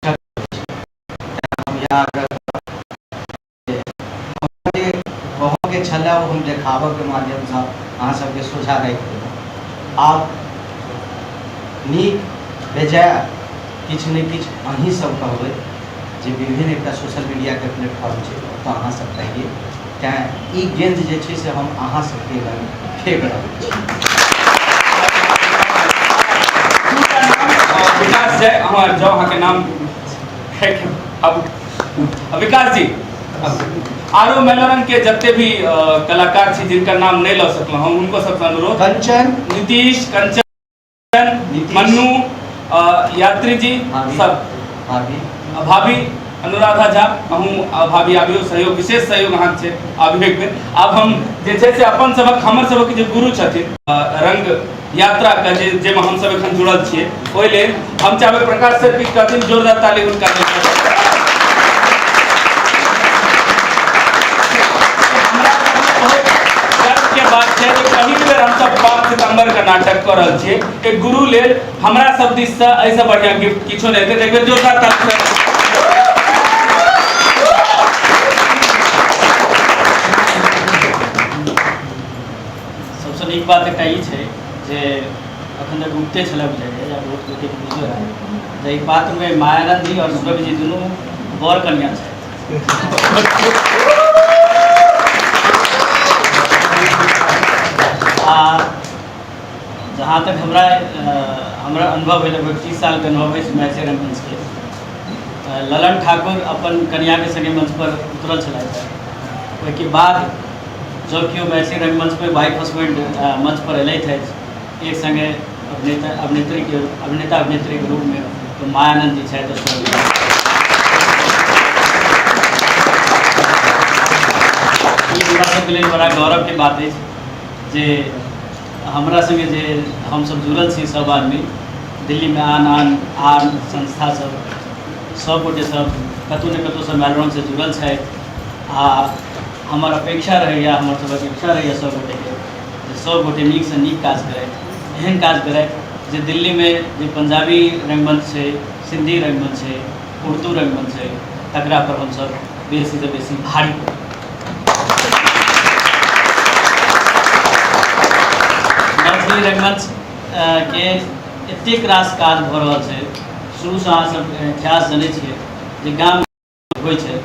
[SPEAKER 8] हम इएह आग्रह जे हमरा जे कहऽके छलए ओ हम देखाबऽके माध्यमसँ अहाँ सबके सोझा राखि देलहुँ। आब नीक बेजाय किछु ने किछु अहीं सब कहबै जे विभिन्न एकटा सोशल मीडियाके प्लेटफॉर्म छै ओतऽ अहाँ सब कहियै, तैँ ई गेंद जे छै से हम अहाँ सबके लग फेंक रहल छी।
[SPEAKER 4] विकास जय, अहाँ जाउ, अहाँके नाम आबू। विकास जी, आरो मैलोरंग के जते भी कलाकार छी जिनकर नाम नहीं लऽ सकलहुँ हम, हुनको सबसँ अनुरोध।
[SPEAKER 8] कंचन,
[SPEAKER 4] नीतीश, कंचन, मन्नू, यात्री जी, सब
[SPEAKER 8] भाभी,
[SPEAKER 4] भाभी अनुराधा झा, अहूँ भाभी आबियौ, सहयोग, विशेष सहयोग अहाँके छै, आबियौ एक बेर। आब हम जे छै से अपन सबक, हमर सबक जे गुरु छथिन रंग यात्रा के जे जाहिमे हमसब एखन जुड़ल छियै, ओहि लेल हम चाहबै प्रकाश सर की कहथिन, जोरदार ताली हुनका लेल। गर्व के बात छै जे पहिल बेर हमसब 5 सितम्बर के नाटक कऽ रहल छियै। एक गुरु लेल हमरा सब दिस से एहिसँ बढ़िया गिफ्ट किछो नहि हेतै। एक बेर जोरदार ताली सर।
[SPEAKER 1] सबसँ नीक बात एकटा ई छै जे अखन तक उठते छलै बुझाइए या बहुत गोटेके बुझलो है जे एहि पात्रमे मायानंद जी आओर सुरभि जी दुनू बर कन्या छथि। आ जहाँ तक हमरा हमरा अनुभव भेल, लगभग 30 सालके अनुभव अछि मैथिली रंगमंचके, ललन ठाकुर अपन कन्याके सङ्गे मंच पर उतरल छलथि। ओहिके बाद जँ केओ मैथिली रंगमंचमे वाइफ हस्बैंड मंच पर एलथि अछि एक सङ्गे अभिनेता अभिनेत्रीके अभिनेता अभिनेत्रीके रूपमे, तऽ मायानंद जी छथि। ई हमरा सबके लेल बड़ा गौरवके बात अछि जे हमरा सङ्गे जे हमसब जुड़ल छी सब आदमी दिल्लीमे आन आन आन संस्था सब, सब गोटे सब कतहु ने कतहुसँ मैलोरंगसँ जुड़ल छथि। आ हमर अपेक्षा रहैए, हमर सबक इच्छा रहैए सब गोटेके जे सब गोटे नीकसँ नीक काज करथि, एहन काज करथि जे दिल्लीमे जे पंजाबी रंगमंच छै, सिन्धी रंगमंच छै, उर्दू रंगमंच छै, तकरा पर हमसब बेसीसँ बेसी भारी पड़ी। मैथिली रंगमंच के एतेक रास काज भऽ रहल छै, शुरूसँ अहाँ सब इतिहास जनै छियै जे गाम होइ छै,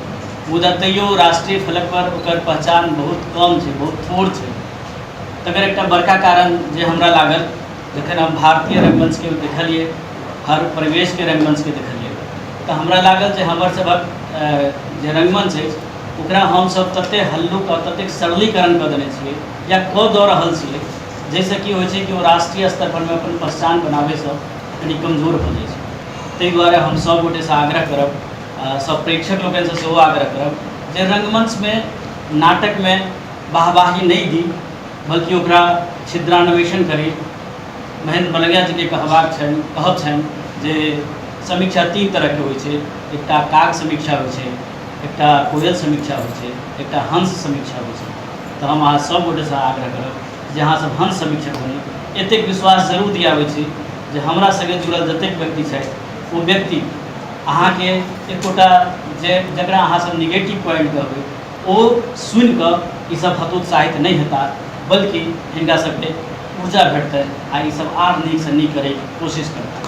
[SPEAKER 1] मुदा तैयो राष्ट्रीय फलक पर ओकर पहचान बहुत कम छै, बहुत थोड़ छै। तकर एकटा बड़का कारण जे हमरा लागल, जखन हम भारतीय रंगमंचके देखलियै, हर परिवेशके रंगमंचके देखलियै, तऽ हमरा लागल जे हमर सभक जे रंगमंच अछि ओकरा हमसभ ततेक हल्लुक आओर ततेक सरलीकरण कऽ देने छियै या कऽ दऽ रहल छियै, जाहिसँ की होइ छै कि ओ राष्ट्रीय स्तर परमे अपन पहचान बनाबैसँ कनि कमजोर भऽ जाइ छै। ताहि दुआरे हम सभ गोटेसँ आग्रह करब, सब प्रेक्षक लोकनिसँ सेहो आग्रह करब जे रंगमंचमे नाटकमे वाहवाही नहि दी, बल्कि ओकरा छिद्रान्वेषण करी। महेंद्र मलंगिया जीके कहबाक छनि, कहब छनि जे समीक्षा 3 तरहके होइ छै, एकटा काग समीक्षा होइ छै, एकटा कोयल समीक्षा होइ छै, एकटा हंस समीक्षा होइ छै। तऽ हम अहाँ सब गोटेसँ आग्रह करब जे अहाँ सब हंस समीक्षक बनी। एतेक विश्वास जरूर दियाबै छी जे हमरा सङ्गे जुड़ल जतेक व्यक्ति छथि ओ व्यक्ति अहाँके एकोटा जे जकरा अहाँ सब निगेटिव पॉइंट कहबै ओ सुनिकऽ ईसब हतोत्साहित नहि हेताह, बल्कि हिनका सबके ऊर्जा भेटतनि आ ईसब आर नीकसँ नीक करैके कोशिश करताह।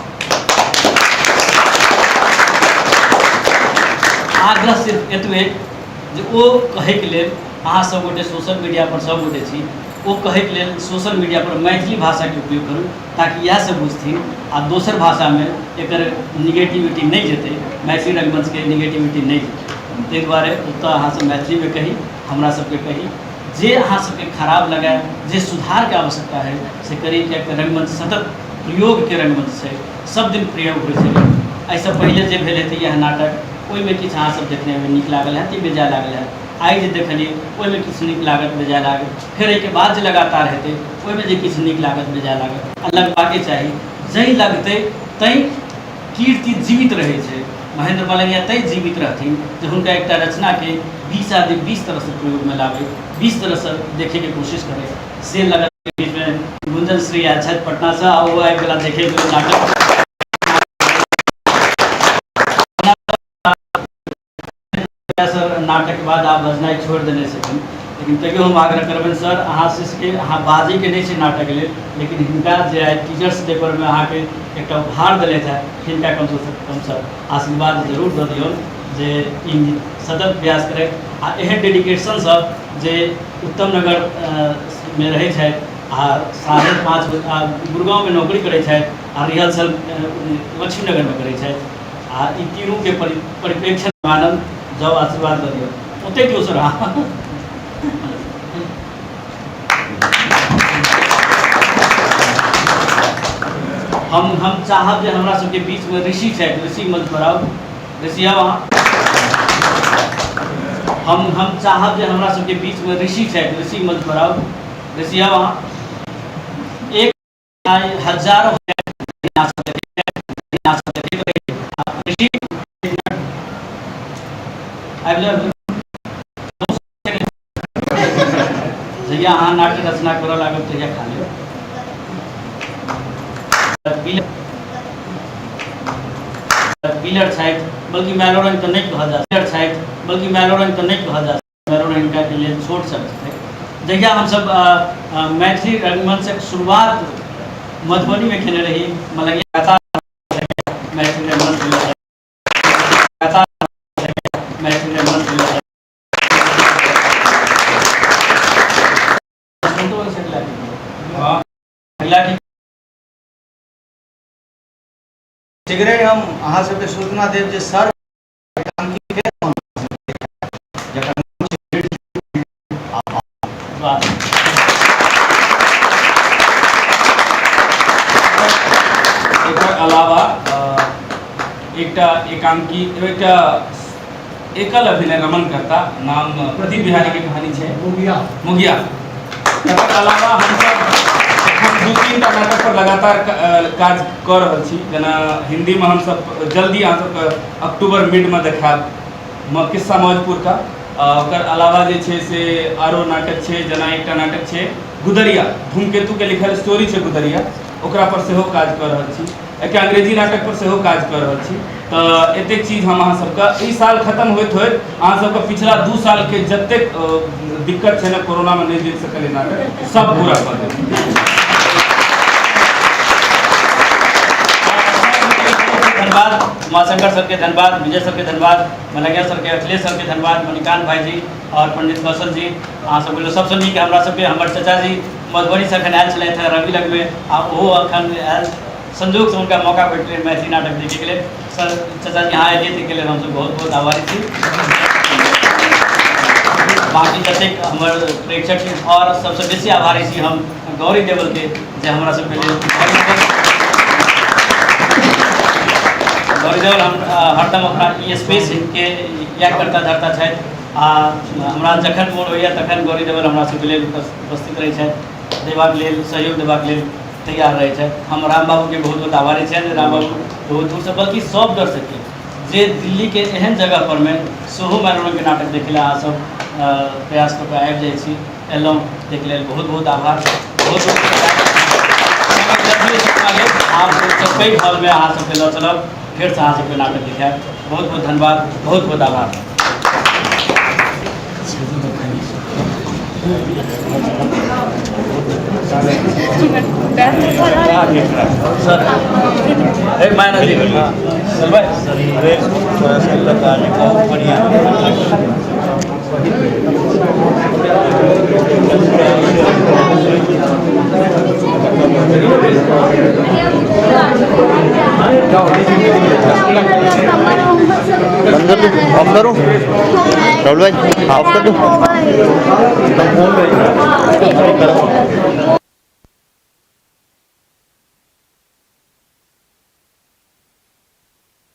[SPEAKER 1] आग्रह सिर्फ एतबे जे ओ कहैके लेल अहाँ सब गोटे सोशल मीडिया पर सब गोटे छी, ओ कहैके लेल सोशल मीडिया पर मैथिली भाषाके उपयोग करू ताकि इएह सब बुझथिन आ दोसर भाषामे एकर निगेटिविटी नहि जेतै, मैथिली रंगमंचके निगेटिविटी नहि जेतै। ताहि दुआरे ओतऽ अहाँ सब मैथिलीमे कही, हमरा सबके कही, जे अहाँ सबके खराब लगै, जे सुधारके आवश्यकता है से करी, किएक तऽ रंगमंच सतत प्रयोगके रंगमंच छै, सब दिन प्रयोग होइ छै। एहिसँ पहिले जे भेल हेतै इएह नाटक, ओहिमे किछु अहाँ सब देखने हेबै, नीक लागल हैत कि बेजाय लागल हैत। आइ जे देखलियै ओहिमे किछु नीक लागत, बेजाय लागत, फेर एहिके बाद जे लगातार हेतै ओहिमे जे किछु नीक लागत, बेजाय लागत, आ लगबाके चाही। जहि लगतै तै कीर्ति जीवित रहै छै। महेंद्र मलंगिया तै जीवित रहथिन जे हुनका एकटा रचनाके 20 आदमी 20 तरहसँ प्रयोगमे लाबै, 20 तरहसँ देखैके कोशिश करै, से लगत। बीचमे गुंजन श्री आयल छथि पटनासँ आ ओ आबि गेला देखैके लेल नाटक। नाटकके बाद आब बजनाइ छोड़ि देने छथिन, लेकिन तैयो हम आग्रह करबनि सर अहाँ शिष्यके अहाँ बाजैके नहि छै नाटकके लेल, लेकिन हिनका जे आइ टीचर्स डे पर मे अहाँके एकटा उपहार देलथि हेँ, हिनका कमसँ कम सर आशीर्वाद जरूर दऽ दियौन जे ई सतत प्रयास करथि आ एहन डेडिकेशनसँ जे उत्तम नगर मे रहै छथि आ 5:30 बजे गुड़गाँवमे नौकरी करै छथि आ रिहर्सल लक्ष्मीनगरमे करै छथि आ ई तीनूके परिप्रेक्ष्य आनंद जाउ आशीर्वाद दऽ दियौ ओते दियौ सर। हम चाहब जे हमरा सबके बीचमे ऋषि छथि, ऋषि मंच पर आउ, ऋषि आउ अहाँ। हम चाहब जे हमरा सबके बीचमे ऋषि छथि, ऋषि मंच पर आउ, ऋषि आउ अहाँ। एक हजारों ऋषि आबि जाउ। जहिया अहाँ नाट्य रचना करऽ लागब तहिया खा लेब। पिलर छथि, बल्कि मैलोरंग तऽ नहि कहल जा पिलर छथि, बल्कि मैलोरंग तऽ नहि कहल जा मैलोरंग हिनका के लेल छोट शब्द छै। जहिया हमसब मैथिली रंगमंचक शुरुआत मधुबनीमे केने रही, मलंगिया मैथिली रंगमंच मैथिली रंगमंच
[SPEAKER 8] शीघ्रे हम अहाँ सबके सूचना देब जे सर जकर
[SPEAKER 4] एकर अलावा एकटा एकांकी एकटा एकल अभिनय रमन करता नाम प्रदीप बिहारी के कहानी छै मुगिया मुगिया। तकर अलावा हमसब एखन 2-3 टा नाटक पर लगातार काज कऽ रहल छी। जेना हिंदीमे हमसब जल्दी अहाँ सबके अक्टूबर मिडमे देखायब किस्सा मौजपुर का। ओकर अलावा जे छै से आरो नाटक छै, जेना एकटा नाटक छै गुदरिया, धूमकेतु के लिखल स्टोरी छै गुदरिया, ओकरा पर सेहो काज कऽ रहल छी। एकटा अंग्रेजी नाटक पर सेहो काज कऽ रहल छी। तऽ एतेक चीज हम अहाँ सबके ई साल खत्म होइत होइत अहाँ सबके पिछला 2 साल के जतेक दिक्कत छै ने कोरोना में नहीं देख सकल नाटक सब पूरा कऽ देब।
[SPEAKER 1] धन्यवाद उमाशंकर सर के, धन्यवाद विजय सर के, धन्यवाद मलंगिया सर के, अखिलेश सर के, धन्यवाद मणिकांत भाई जी और पंडित कौशल जी। अहाँ सबके सबसँ नीक हमरा सबके हमर चाचा जी मधुबनीसँ एखन आयल छलथि हेँ रवि लगमे, आ ओहो एखन आयल संजोगसँ हुनका मौका भेटलै मैथिली नाटक देखैके लेल। सर चाचा जी अहाँ एलियै ताहिके लेल हमसब बहुत बहुत आभारी छी। बाकी जतेक हमर प्रेक्षक छी और सबसँ बेसी आभारी छी हम गौरी देवलके जे हमरा सबके लेल गौरी देवल हम हरदम अपना ई स्पेस के इएह करता धरता छथि आ हमरा जखन मोन होइए तखन गौरी देवल हमरा सबके लेल उपस्थित रहै छथि, देबाक लेल सहयोग देबाक लेल तैयार रहै छथि। हम राम बाबूके बहुत बहुत आभारी छियनि। राम बाबू बहुत दूरसँ बल्कि सब दर्शकके जे दिल्लीके एहन जगह परमे सेहो मैलोरंगके नाटक देखै लए अहाँ सब प्रयास कऽ कऽ आबि जाइ छी, एलहुँ ताहिके लेल बहुत बहुत आभार। बहुत बहुत आब पैघ हॉलमे अहाँ सबके लऽ चलब, फेरसँ अहाँ सबके नाटक देखायब। बहुत बहुत धन्यवाद, बहुत बहुत आभार। सर मायना जी चलबै।
[SPEAKER 3] बहुत बढ़िया।
[SPEAKER 9] बंद कर दूँ, ऑफ करूँ राहुल भाई, ऑफ कर दूँ।